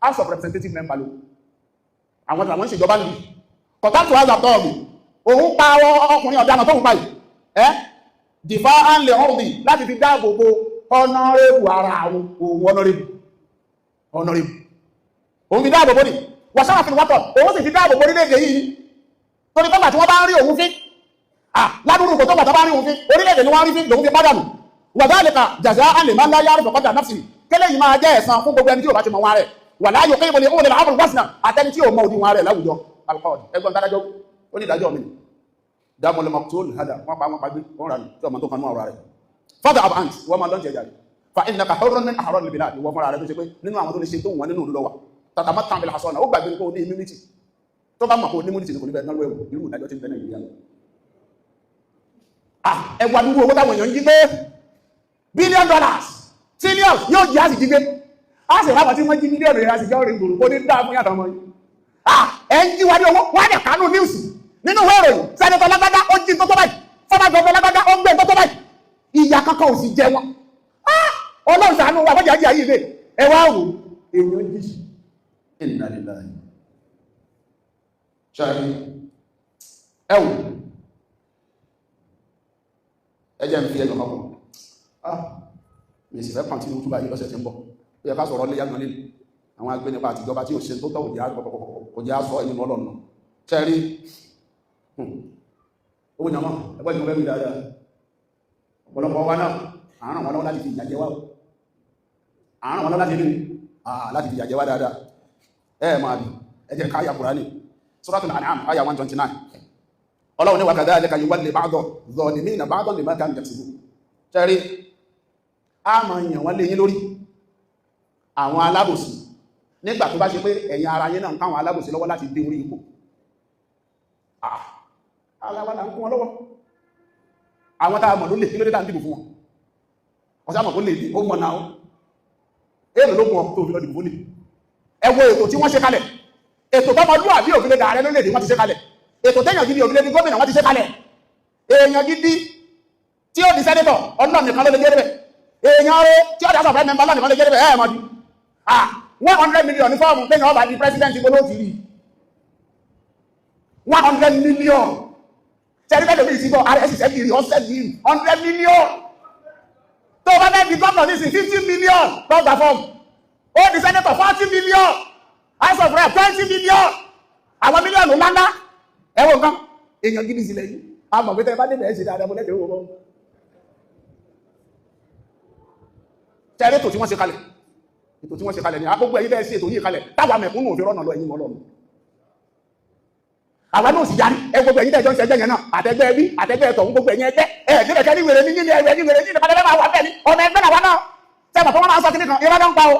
House of Representative member ló àwọn tí àwọn ń ṣèjọba nìyí. قتلت هذا الطاغي, òun pa ọkùnrin ọ̀daràn tóun pa yìí ẹ́ دفاعا لعرضي, láti fi dáàbò bo honourable ara àwọn òun. Honourable, honourable òun fi dáàbò bo ní وشرف الوطن, òun sì fi dáàbò bo orílẹ̀-èdè yìí, torí pé tí wọ́n bá ń rí òun fín ládùúrú kò tó gbà tó bá ń rí òun fín, orílẹ̀-èdè ni wọ́n rí fín, lòun fi pádànù. وذلك جزاء لمن لا يعرف قدر نفسه, kẹ́lẹ́ yìí máa jẹ́ ẹ̀san fún gbogbo ẹni tí ò bá ti mọ̀ wọn rẹ̀. ولا يقيم لأولي الأمر وزنا, àtẹni tí ò mọ òdiwọ̀n rẹ̀ láwùjọ. القاضي, ẹgbọ́n dádájọ́, ó ní ìdájọ́ mi ni دم المقتول هدر, wọ́n pa wọ́n pa gbé wọ́n rà ní tí ọmọ tó kan ní ọ̀rọ̀ rẹ̀. فاذهب أنت, wọ́n máa lọ́ntì ẹ̀jà rẹ̀. فإنك حر من أحرار البلاد, ìwọ fúnra rẹ̀ tó ṣe pé nínú àwọn tó lè ṣe tó wọ́n nínú ìlú lọ́wọ́. تتمتع بالحصانة, ó gbàgbé kó ní immunity. Tó bá mọ̀ kó ní immunity, kò ní bẹ́ẹ̀ náà wẹ̀wò irú ìdájọ́ tí ń bẹ Nàìjíríà lọ. Ah, ẹwà dúró owó táwọn èèyàn ń jí gbé, billion dollars, trillions, yóò jí, á sì jí gbé, á sì rábà tí wọ́n jí mílíọ̀nù yẹn, á sì jẹ́ orin gbòòrò kó ní dáa fún yàtọ̀ ọmọ yìí. Ah, ẹ̀ ń jí wa ní owó, wọ́n á dẹ̀ kánú news nínú ìwé ìròyìn, senator lágbádá ó jí tó tó báyìí, former governor lágbádá ó gbé tó tó báyìí, ìyà kankan ò sì jẹ wọn. Ah, Ọlọ́run ṣàánú wa, bọ́jà jí ayé ilé ẹ wá wò èèyàn jí. إنا لله. Ṣe ẹ wò, ẹ jẹ́ n fi ẹjọ́ kan kù. Ah, mi sì fẹ́ continue túbà yìí lọ́sẹ̀ tí ń bọ̀. Ó yẹ ká sọ̀rọ̀ lé yàgbọ́n nínú àwọn agbẹnipa àtijọba tí ò ṣe tó tọ́, kò jẹ́ aṣọ ẹni ọlọ́run ṣe rí owó jọmọ́. Ẹgbẹ́ tí mo fẹ́ wí dáadáa, ọ̀pọ̀lọpọ̀ wa náà àárùn wọn lọ́wọ́ láti fi ìyà jẹ wá, àárùn wọn lọ́wọ́ láti rí láti fi ìyà jẹ wá dáadáa. Ẹ máa bí ẹ jẹ́ ká yà Kùránì, Suratul An'am, àyà 129. Ọlọ́run ní وكذلك نولي بعض الظالمين بعضا بما كانوا يكسبون. Ṣẹ́rí a máa yàn wọ́n lé yín lórí àwọn alábòsí nígbà tó bá ṣe pé ẹ̀yin ara yín náà ń káwọn alábòsí lọ́wọ́ láti dé orí ipò. Ara wa là ń kún wọn lọ́wọ́. Àwọn tá a mọ̀ ló lè, kí ló dé tá ń dìbò fún wọn? Ọ̀sán mọ̀ kó lè ó mọ̀ náà, èèlò ló mọ̀ tó fi lọ dìbò fún lè. Ẹ wo ètò tí wọ́n ṣe kalẹ̀, ètò tọmọlúwàbí òfin lè dàrẹ lórílẹ̀-èdè wọ́n ti ṣe kalẹ̀, ètò téèyàn gidi òfin lè di gómìnà wọ́n ti ṣe kalẹ̀, èèyàn gidi tí ó di senator, ọlọ́run nìkan ló lè jẹ́ débẹ̀, èèyàn rẹ̀ tí ó dá sọ̀fẹ́ member, ọlọ́run nìkan ló lè jẹ́ débẹ̀. Ẹ̀ mọ̀ di ah 100 million ní fọ́ọ̀mù lẹ́yìn ọba di president, ibo ló ti rí 100 million? Tẹ́lí bẹ́ẹ̀ lómi ìsìnkọ́ ara ẹ̀ sì sẹ́kì rí ọ̀sẹ̀ ní 100 million. Tó o bá fẹ́ di gómìnà nísìn, 50 million lọ́gbà fọ́ọ̀mù. Ó di senator, 40 million. House of Rep, 20 million. Àwọn mílíọ̀nù ńláńlá. Ẹ wo nǹkan, èèyàn gidi sílẹ̀ yìí, a mọ̀ pé tẹ́ ẹ bá débẹ̀, ẹ̀ ṣe dáadáa, mo lẹ́tẹ̀ẹ́ owó bọ́. Tẹ́rẹ́ ètò tí wọ́n ṣe kalẹ̀, ètò tí wọ́n ṣe kalẹ̀ ní agbógbó ẹ̀yí bẹ́ẹ̀ sí ètò yìí kalẹ̀ táwa mẹ̀kúnnù òfin rọ́nà lọ. Ẹ̀yìn mọ́ lọ́nà àwa náà sì yarí. Ẹ gbogbo ẹ̀yin tẹ́jọ́ ń ṣẹgbẹ́ yẹn náà, àtẹgbẹ́ ẹbí, àtẹgbẹ́ ẹ̀tọ̀, gbogbo ẹ̀yin ẹgbẹ́ ẹ̀ débẹ̀ kẹ́ ní wèrè ní nílé ẹgbẹ́ ní wèrè ní ìdípadà máa wà bẹ́ẹ̀ ni ọmọ ẹgbẹ́ làwa náà. Sẹ́wọ̀n tó wọ́n máa ń sọ kíní kan, irọ́ ló ń pa o.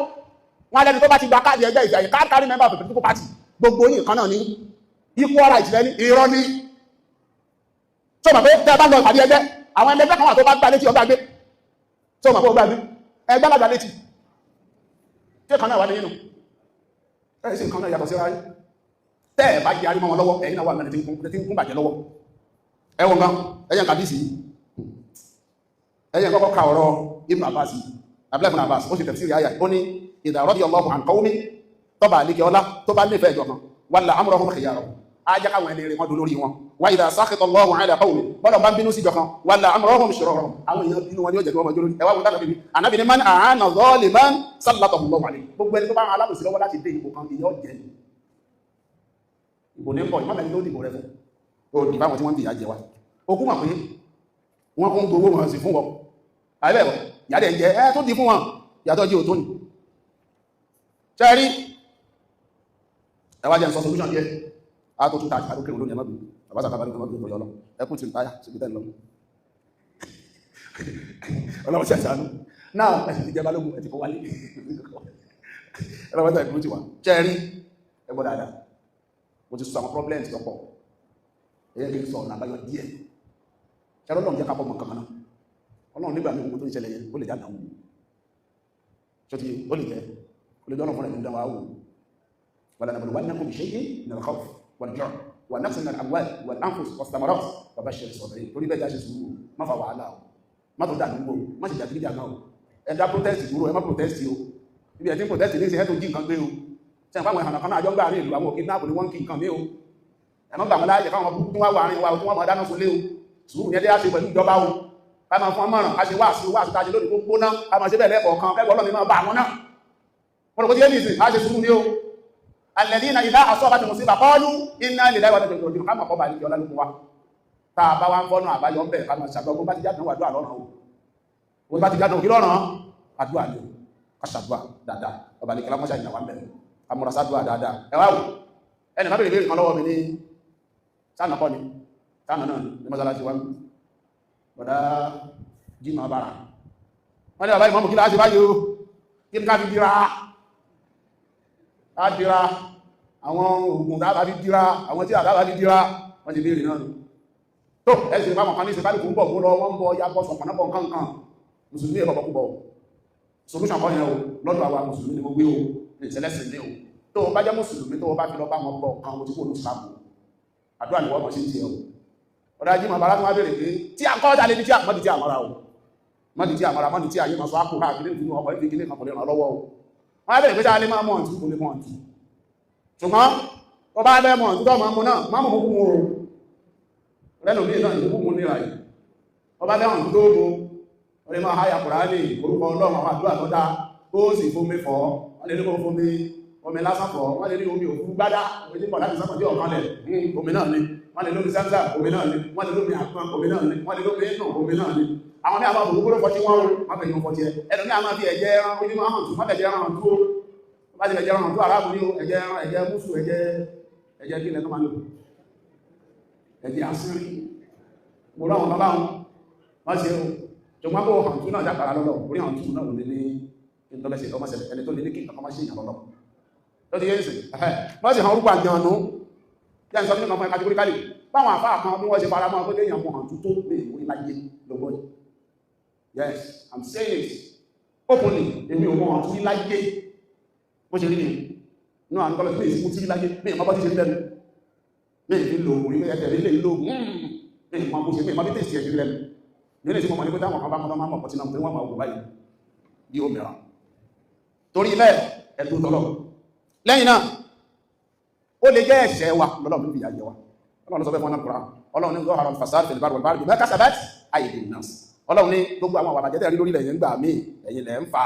Wọn lẹ́ni tó bá ti gba káàdì ẹgbẹ́ ìjà yìí, card carry member of a political party, gbogbo yìí kan náà ní equal right lẹ́ni. Irọ́ ní. Tó mọ̀ pé tẹ́ ẹ bá lọ ìpàdé ẹgbẹ́, àwọn ẹgbẹ́ kan wà tó bá gbá létí, ọgbà gbé. Tó mọ̀ pé ó gbá gbé ẹgbẹ́ lágbà létí tí kan náà wà nínú ẹ̀ sí nǹkan náà yàtọ̀ síra yín. Tẹ́ ẹ̀ bá jẹ́ arímọ́ wọn lọ́wọ́, ẹ̀yin náà wà mẹ́rin tí ń kún bàjẹ́ lọ́wọ́. Ẹwọ̀n gan, ẹ̀yẹn kàdísì, ẹ̀yẹn kọ́kọ́ ka ọ̀rọ̀ Ibn Abbas, Abdullahi ibn Abbas. Ó sì tafsiri àyà, ó ní إذا رضي الله عن قوم, tọ́ba àlékè ọlá tó bá nífẹ̀ẹ́ ìjọ kan, ولى أمرهم خيارهم, á jẹ́ káwọn ẹni rẹ̀ wọ́n dún lórí wọn. وإذا سخط الله على قوم, bọ́lọ̀ bá ń bínú sí ìjọ kan, ولى أمرهم شرارهم, àwọn èèyàn bínú wọn ní ó jẹ́ kí wọ́n mọ̀ lórí. Ẹwà wọn dáná bíbí ànábì ní من أعان ظالما سلطه الله عليه. Gbogbo ẹni tó bá ń alábòsí lọ́wọ́ láti dé ipò kan, ìyọ́ jẹ́ ìbò ní pọ̀ ìmọ̀mẹ́ni ló dìbò rẹ fún ó dìbò àwọn tí wọ́n ń bìyà jẹ wa. Ó kú mọ̀ pé wọ́n kún gbowó wọn sí fún wọn àìbẹ̀wọ̀. Ìyá dẹ̀ ń jẹ ẹ tó di fún wọn, ìyàtọ̀ jí ò tó ní. Ṣẹ́rí, ẹwà jẹ́ ń sọ solution díẹ̀. A tó tún tàbí àdókè olóòní ẹmọ́bí àbáṣà kábàrí ẹmọ́bí lórí ọlọ́ ẹkùn ti ń táyà síbi tẹ́ lọ. Ọlọ́run ṣe àṣàánú. Náà ẹ̀sìn ti jẹ́ balógun ẹ̀ ti kó wálé. Ẹlọ́wọ́ta ìbúrú ti wà. Ṣẹ́rí, ẹgbọ́ dáadáa. Mo ti sọ àwọn problems lọ́pọ̀. Ẹ̀yẹ́ kí n sọ ọ̀nà àbáyọ díẹ̀. Ṣẹ́rọ́ Ọlọ́run jẹ́ ká bọ́ mọ̀ kankan náà. Ọlọ́run nígbà mí gbogbo tó ń ṣẹlẹ̀ yẹn, ó lè jáde àwọn ṣọ́tí ó lè jẹ́ ó lè jẹ́ ọlọ́run fúnra ẹ̀ ní dáwà wò. ولنبلونكم بشيء من الخوف والجوع ونقص من الاموال والانفس والثمرات وبشر الصابرين. Torí bẹ́ẹ̀, já ṣe sùúrù, má fa wàhálà o, má tó dà dúró, má ṣe jàgídíjà náà o. Ẹ dá protest dúró, ẹ má protest o. Ibi ẹ̀ tí ń protest ní ìsìn, ẹ̀ tó jí nǹkan gbé o. Ṣe àwọn ìhànà kan náà àjọ ń gbà ní ìlú, àwọn kidnap ni wọ́n ń kí nǹkan mi o. Ẹ má gbà wọn láàyè káwọn burúkú wá wà àárín wa o, tí wọ́n máa dáná sunlé o. Sùúrù yẹn dé á ṣe pẹ̀lú ìjọba o. Ká máa fún ọmọràn, ká ṣe wáàsí, wáàsí tá a ṣe lónìí tó gbóná, ká máa ṣe bẹ́ẹ̀ lẹ́kọ̀ọ̀kan kẹ́kọ̀ọ́ ọlọ́ni máa bá àwọn náà. Wọ́n rò kó tí yé ní ìsìn, á ṣe sùúrù ní o. Alladhina idha asabatuhum musiba qalu inna lillahi wa inna ilayhi raji'un. Ká mọ̀ kọ́ bá ní kí ọlá ló mú wa. Tá a bá wá ń fọ́nà àbáyọ ń bẹ̀, ká máa ṣàdúrà. Bó bá ti jáde náà, àdúrà lọ́rùn o. Bó bá ti jáde òkè lọ́rùn, àdúrà ni o. Ká ṣàdúrà dáadáa. Ọba ní kílámọ́ṣà ìyàwó ń bẹ̀, ká múra ṣàdúrà dáadáa. Ẹ wá wò, ẹnì má bèrè béèrè kan lọ́wọ́ mi ní sáànà kọ́ ni sáànà náà ní mọ́sálásí wa, bọ̀dá jimá bára. Wọ́n ní, "Bàbá ìmọ̀mù, kí láti báyìí o? Kí ní ká fi dira á dira àwọn oògùn tá a fi dira, àwọn tí àdábà fi dira?" Wọ́n ti béèrè náà tó ẹ̀sìn ìpamọ̀ kan ní ìsìnkálùkù ń bọ̀ mú lọ, wọ́n ń bọ̀ ya bọ́ sọ̀pọ̀nà bọ̀ nǹkan. Mùsùlùmí ẹ̀bọ̀ púpọ̀ solution kọ́ yẹn o. Lọ́dọ̀ àwa mùsùlùmí ni mo gbé o, ní ìṣẹ̀lẹ̀sìn ní o. Tó o bá jẹ́ mùsùlùmí, tó o bá fi lọ bá wọn bọ̀ nǹkan, o ti kó olùsàmù. Àdúrà ni wọ́n mọ̀ sí ti ẹ̀ o. Ọ̀dọ̀ ají màbára tó wá béèrè pé tí a kọ́ jáde ní tí a mọ́dí tí a mọ́ra o, mọ́dí tí a mọ́ra, mọ́dí tí a yé máa sọ ápò káàkiri nínú ọkọ̀ ìdí kíní kan, kò lè ràn lọ́wọ́ o. Wọ́n á béèrè pé sáà lè máa mọ̀ ọ̀tún, kò lè mọ̀ ọ̀tún, ṣùgbọ́n tó bá bẹ́ mọ̀ ọ̀tún tó máa mú náà, má mọ̀ mú o rẹ́nu ní ìnáà ìlú mú níra yìí. Tó bá bẹ́ ọ̀tún tó mú, ó lè máa háyà Kùránì, orúkọ Ọlọ́run, àwọn àdúrà tó dá, tó sì fún mi fọ́. Wọ́n lè ní kó fún mi omi lásán fọ́, wọ́n lè ní omi òkú gbádá, omi tí pọ̀ láti sápọ̀ tí ọ̀kan lẹ̀, omi náà ni. Wọ́n lè lómi sáńsà, omi náà ni. Wọ́n lè lómi àpọn, omi náà ni. Wọ́n lè lómi inú, omi náà ni. Àwọn ní àwọn òkúrò fọ́tí wọ́n wọ́n fẹ̀yìn fọ́tí ẹ. Ẹnu ní àwọn fi ẹ̀jẹ̀ ẹran ojú máa hàn tún, wọ́n fẹ̀jẹ̀ ẹran hàn tó bá ti fẹ̀jẹ̀ ẹran hàn tó aráàbù ní ẹ̀jẹ̀ ẹran, ẹ̀jẹ̀ mùsù, ẹ̀jẹ̀ kí lẹ́nu máa lò, ẹ̀jẹ̀ àsírí mo rọ àwọn bàbá wọn wọ́n ṣe o. Ṣùgbọ́n kó hàn tún náà jápàrà lọ́lọ́ orí hàn tún náà ò lè ní ìtọ́lẹ̀ṣẹ̀ ọmọṣẹ̀ ẹni tó lè ní kí nǹkan má ṣe ìyàn lọ́lọ́ tó ti yé ń sìn. Wọ́n sì hàn orúkọ àjànú jẹ́ ìsọ nínú ọmọ categorically báwọn àfáà kan bí wọ́n ṣe fara mọ́ pé léèyàn mọ̀ hàn tún tó lè wí láyé lọ́gbọ́n yìí. Yes, I'm saying it openly. Èmi ò mọ̀ hàn tún láyé bó ṣe rí ni inú àwọn kọ́lọ̀ tí mi tí rí láyé mi ìmọ̀ bọ́ ti ṣe rí lẹ́nu mi ìfi lo ògùn rí ẹ̀tẹ̀ rí lè lo ògùn mi ìmọ̀ bó ṣe, mi ìmọ̀ bí tèsì ẹ̀ ṣe rí lẹ́nu nílé tí mo mọ̀ ní pé táwọn kan bá mọ́ máa mọ̀ pọ̀ tí náà pé wọ́n máa wò báyìí bí ó mìíràn. Torí bẹ́ẹ̀, ẹ̀dùn tọ́lọ̀. Lẹ́yìn náà, ó lè jẹ́ ẹ̀ṣẹ̀ wa lọ́lọ́run ló fi ìyà jẹ wa. Ọlọ́run sọ fẹ́ fún ọ̀nà Ọlọ́run ní ظهر الفساد في البر والبحر بما كسبت أيدي الناس. Ọlọ́run ní gbogbo àwọn àbàjẹ́ tẹ̀rí lórílẹ̀ yẹn gbà mí, ẹ̀yin lẹ́ ń fa.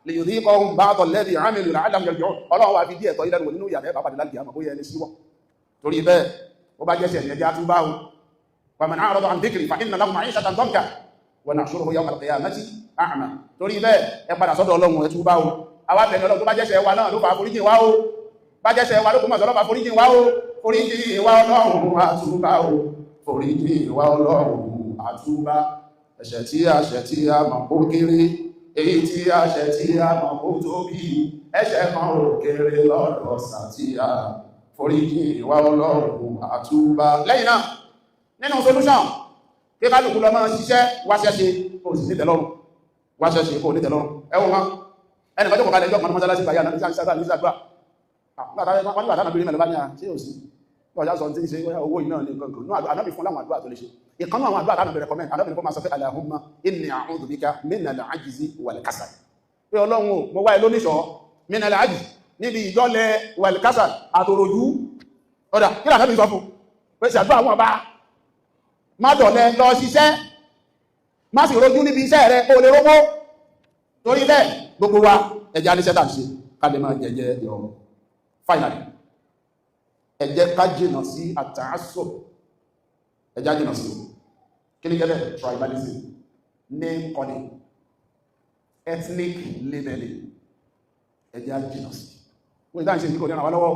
ليذيقهم بعض الذي عملوا لعلهم يرجعون. Ọlọ́run wà fi díẹ̀ tọ́ ilẹ̀ wò nínú ìyàtẹ̀ bá pàdé láti àmọ́ bóyá ẹni síwọ́. Torí bẹ́ẹ̀, ó bá jẹ́sẹ̀ ẹ̀jẹ̀ àtúbá o. ومن أعرض عن ذكري فإن له معيشة ضنكا ونحشره يوم القيامة أعمى. Torí bẹ́ẹ̀, ẹ padà sọ́dọ̀ Ọlọ́run, ẹ túbá o. Àwa bẹ̀rẹ̀ Ọlọ́run, tó bá jẹ́sẹ̀ wa náà ló fà, foríjì wá o. Bá jẹ́sẹ̀ wa ló kó mọ̀ sọ́lọ́fà, foríjì wá o. Foríjì wá Ọlọ́run, àtúbá o. Foríjì wá Ọlọ́run, àtúbá. Ẹ̀ṣẹ̀ tí a ṣẹ̀ tí a mọ̀ kó kéré, èyí tí a ṣẹ̀ tí a mọ̀ kó tóbi, ẹ̀ṣẹ̀ kan ò kéré lọ́dọ̀ sàtíyà. Foríjì wá Ọlọ́run, àtúbá. Lẹ́yìn náà, nínú solution, kí kálukú lọ máa ṣiṣẹ́, wáṣẹ́ ṣe, kó sì nítẹ̀lọ́rùn. Wáṣẹ́ ṣe, kó nítẹ̀lọ́rùn. Ẹwọ́n kan, ẹnì kan jókòó kalẹ̀ ẹjọ́ kan mọ́sálásí báyà náà ní sáà ní sàdúrà. Wọ́n nígbà tánà bí rí mẹ́lẹ̀ bá ní à ṣé ò sí ọjà sọ tí ń ṣe owó iná ní nǹkan kan. Ànábì fún láwọn àdúrà tó lè ṣe. Ìkan náà àwọn àdúrà tánà bẹ̀rẹ̀ comment, ànábì kó máa sọ pé اللهم إني أعوذ بك من العجز والكسل, pé Ọlọ́run o, mo wá ẹ lóníṣọ́ من العجز, níbi ìjọ́lẹ̀, والكسل, àtòròjú. Ọ̀dà kí lànà sọ fún pé ṣàdúrà àwọn ọba, má dọ̀lẹ, lọ ṣiṣẹ́, má sì rojú níbi iṣẹ́ rẹ kó lè rówó. Torí bẹ́ẹ̀, gbogbo wa, ẹja ní sẹ́tà ṣe ká lè máa jẹjẹ ìrọ̀rùn. Finally, ẹ jẹ́ ká jìnà sí التعصب. Ẹ jẹ́ jìnà sí. Kí ní jẹ́ bẹ́ẹ̀? Tribalism, name calling. Ethnic labeling, ẹjẹ́ jìnà sí wọ́n. Ìdáhùn ṣe ní kò ní ràn wá lọ́wọ́.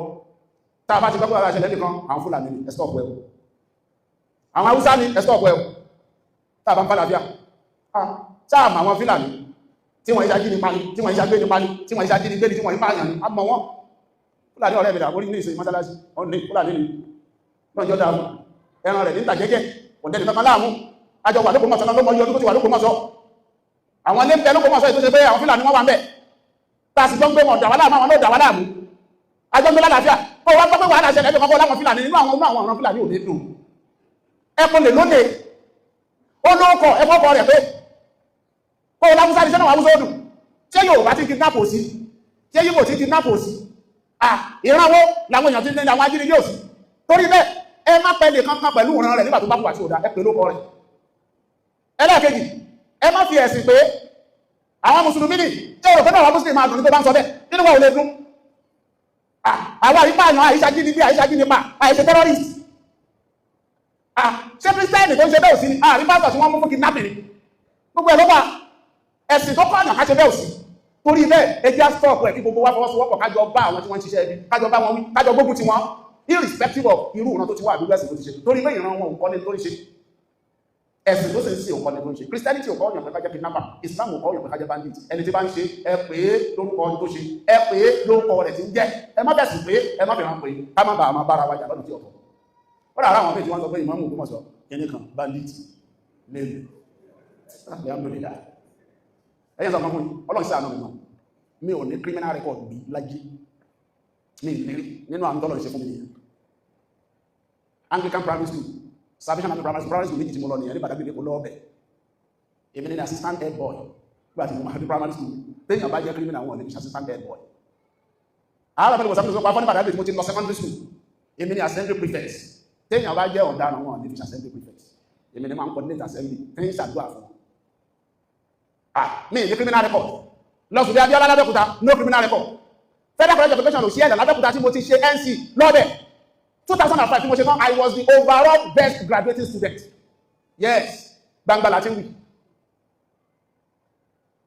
Tá a bá ti gbọ́ pé ara ṣẹlẹ̀ nìkan, àwọn Fúlàní ni, ẹ stop ẹ̀. Àwọn Haúsá ni, ẹ stop ẹ̀. Tá a bá ń bá làbíà sáà mọ̀, àwọn Fúlàní tí wọ́n iṣẹ́ ajínigbé ní, tí wọ́n iṣẹ́ agbé nípa ní, tí wọ́n iṣẹ́ ajínigbé ní, tí wọ́n ipá yàn ní, a mọ̀ wọ́n. Fúlàní ọ̀rẹ́ mi dà orí ní ìsìn mọ́sálásí ọ̀nà Fúlàní ni lọ́jọ́ dáa fún ẹran rẹ̀ níta jẹ́jẹ́, ọ̀dẹ́ni kankan láàmú. Àjọ wà lóko mọ́sán ló mọ iye ọdún tó ti wà lóko mọ́sọ́. Àwọn ilé ń bẹ lóko mọ́sọ́, ètò ṣe pé àwọn Fúlàní wọ́n wà ń bẹ̀, tá a sì jọ ń gbé wọn dà wá láàmú, àwọn náà dà wá láàmú, àjọ ń gbé lálàáfíà. Kó wá gbọ́ pé wàhálà ṣẹlẹ̀ ẹbí kankan láwọn Fúlàní nínú àwọn ọ̀ràn Fúlàní ò ní dùn. Ẹkùn lè lóde ó lóókọ ẹfọ́kọ rẹ̀ pé kó o láwùsá ní sẹ́nà àwùsá odù. Ṣé Yorùbá ti kidnap òsì? Ṣé Yíbò ti kidnap òsì? À ìrànwọ́ làwọn èèyàn ti ní àwọn ajínigbé òsì. Torí bẹ́ẹ̀, ẹ má pẹ́ lè kankan pẹ̀lú ìran rẹ̀ nígbà tó bá kú àti òdà, ẹ pè lóko rẹ̀. Ẹlẹ́ẹ̀kejì, ẹ má fi ẹ̀sìn pé àwọn mùsùlùmí ní. Tí o rò pé náà àwọn mùsùlùmí máa dùn ní tó bá ń sọ bẹ́ẹ̀? Nínú wa ò lè dùn. Àwọn àyípààyàn, àyíṣàjínigbé, àyíṣàjínipa, àyíṣe terrorist. Ṣé Christian tó ń ṣe bẹ́ẹ̀ ò sí ni? Àrí pásítọ̀ tí wọ́n mú fún kidnapping ni. Gbogbo ẹ̀ ló wà. Ẹ̀sìn tó kọ́ àyàn ká ṣe bẹ́ẹ̀ ò sí. Torí bẹ́ẹ̀, ẹ jẹ́ stop ẹ̀, kí gbogbo wa fọwọ́sowọ́pọ̀, kájọ bá àwọn tí wọ́n ń ṣiṣẹ́ ẹbí, kájọ bá wọn wí, kájọ gbógun ti wọn, irrespective of irú ìran tó ti wà, àdúgbò, ẹ̀sìn tó ti ṣe. Torí pé ìran wọn ò kọ́ ní tó ń ṣe, ẹ̀sìn tó sì ń sìn ò kọ́ ní tó ń ṣe. Christianity ò kọ́ ọ̀yàn pé ká jẹ́ kidnapper, Islam ò kọ́ ọ̀yàn pé ká jẹ́ bandit. Ẹni tí bá ń ṣe, ẹ pè é lórúkọ tó ṣe, ẹ pè é lórúkọ rẹ̀ tí ń jẹ́. Ẹ má bẹ̀sùn pé, ẹ má fìràn pé, ká má bàa máa bára wa jà lọ́nà tí ọ̀tọ̀. Ó rà àwọn méjì, wọ́n sọ pé ìmáàmù Ògbómọ̀ṣọ́ kìíní kan bandit lẹ́nu. Alhamdulillah, ẹ̀yìn sọ fún Ọlọ́run sí àánú mi náà, mi ò ní criminal record bí láyé mi ní rí. Nínú àwọn tọ́lọ̀ ṣe fún mi nìyẹn. Anglican Primary School, Salvation Army Primary School, primary school méjì tí mo lọ nìyẹn ní Badagry. Kò lọ́ọ̀bẹ̀, èmi ní assistant head boy nígbà tí mo máa ní primary school. Téèyàn bá jẹ́ criminal, wọn ò ní fi assistant head boy. Àwọn ọmọ ìwòsàn tó pa fún ní Badagry tí mo ti lọ secondary school, èmi ní assembly prefect. Téèyàn bá jẹ́ ọ̀daràn, wọn ò ní fi assembly prefect. Èmi ní máa ń coordinate assembly tí ń ṣàdúrà fún wọn. Ah, mi ní criminal record. Lọ́sùn bí Abíọ́lá lábẹ́òkúta, no criminal record. Federal College of Education lò sí ẹ̀dà lábẹ́òkúta tí mo ti ṣe NC lọ́bẹ̀, 2005 tí mo ṣe tán, I was the overall best graduating student. Yes, gbangba láti wí.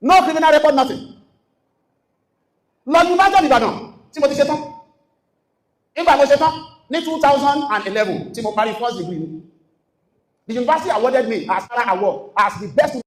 No criminal record, nothing. Lọ University of Ìbàdàn tí mo ti ṣe tán, nígbà mo ṣe tán ní 2011 tí mo parí first degree mi, the university awarded me as Sarah Award as the best.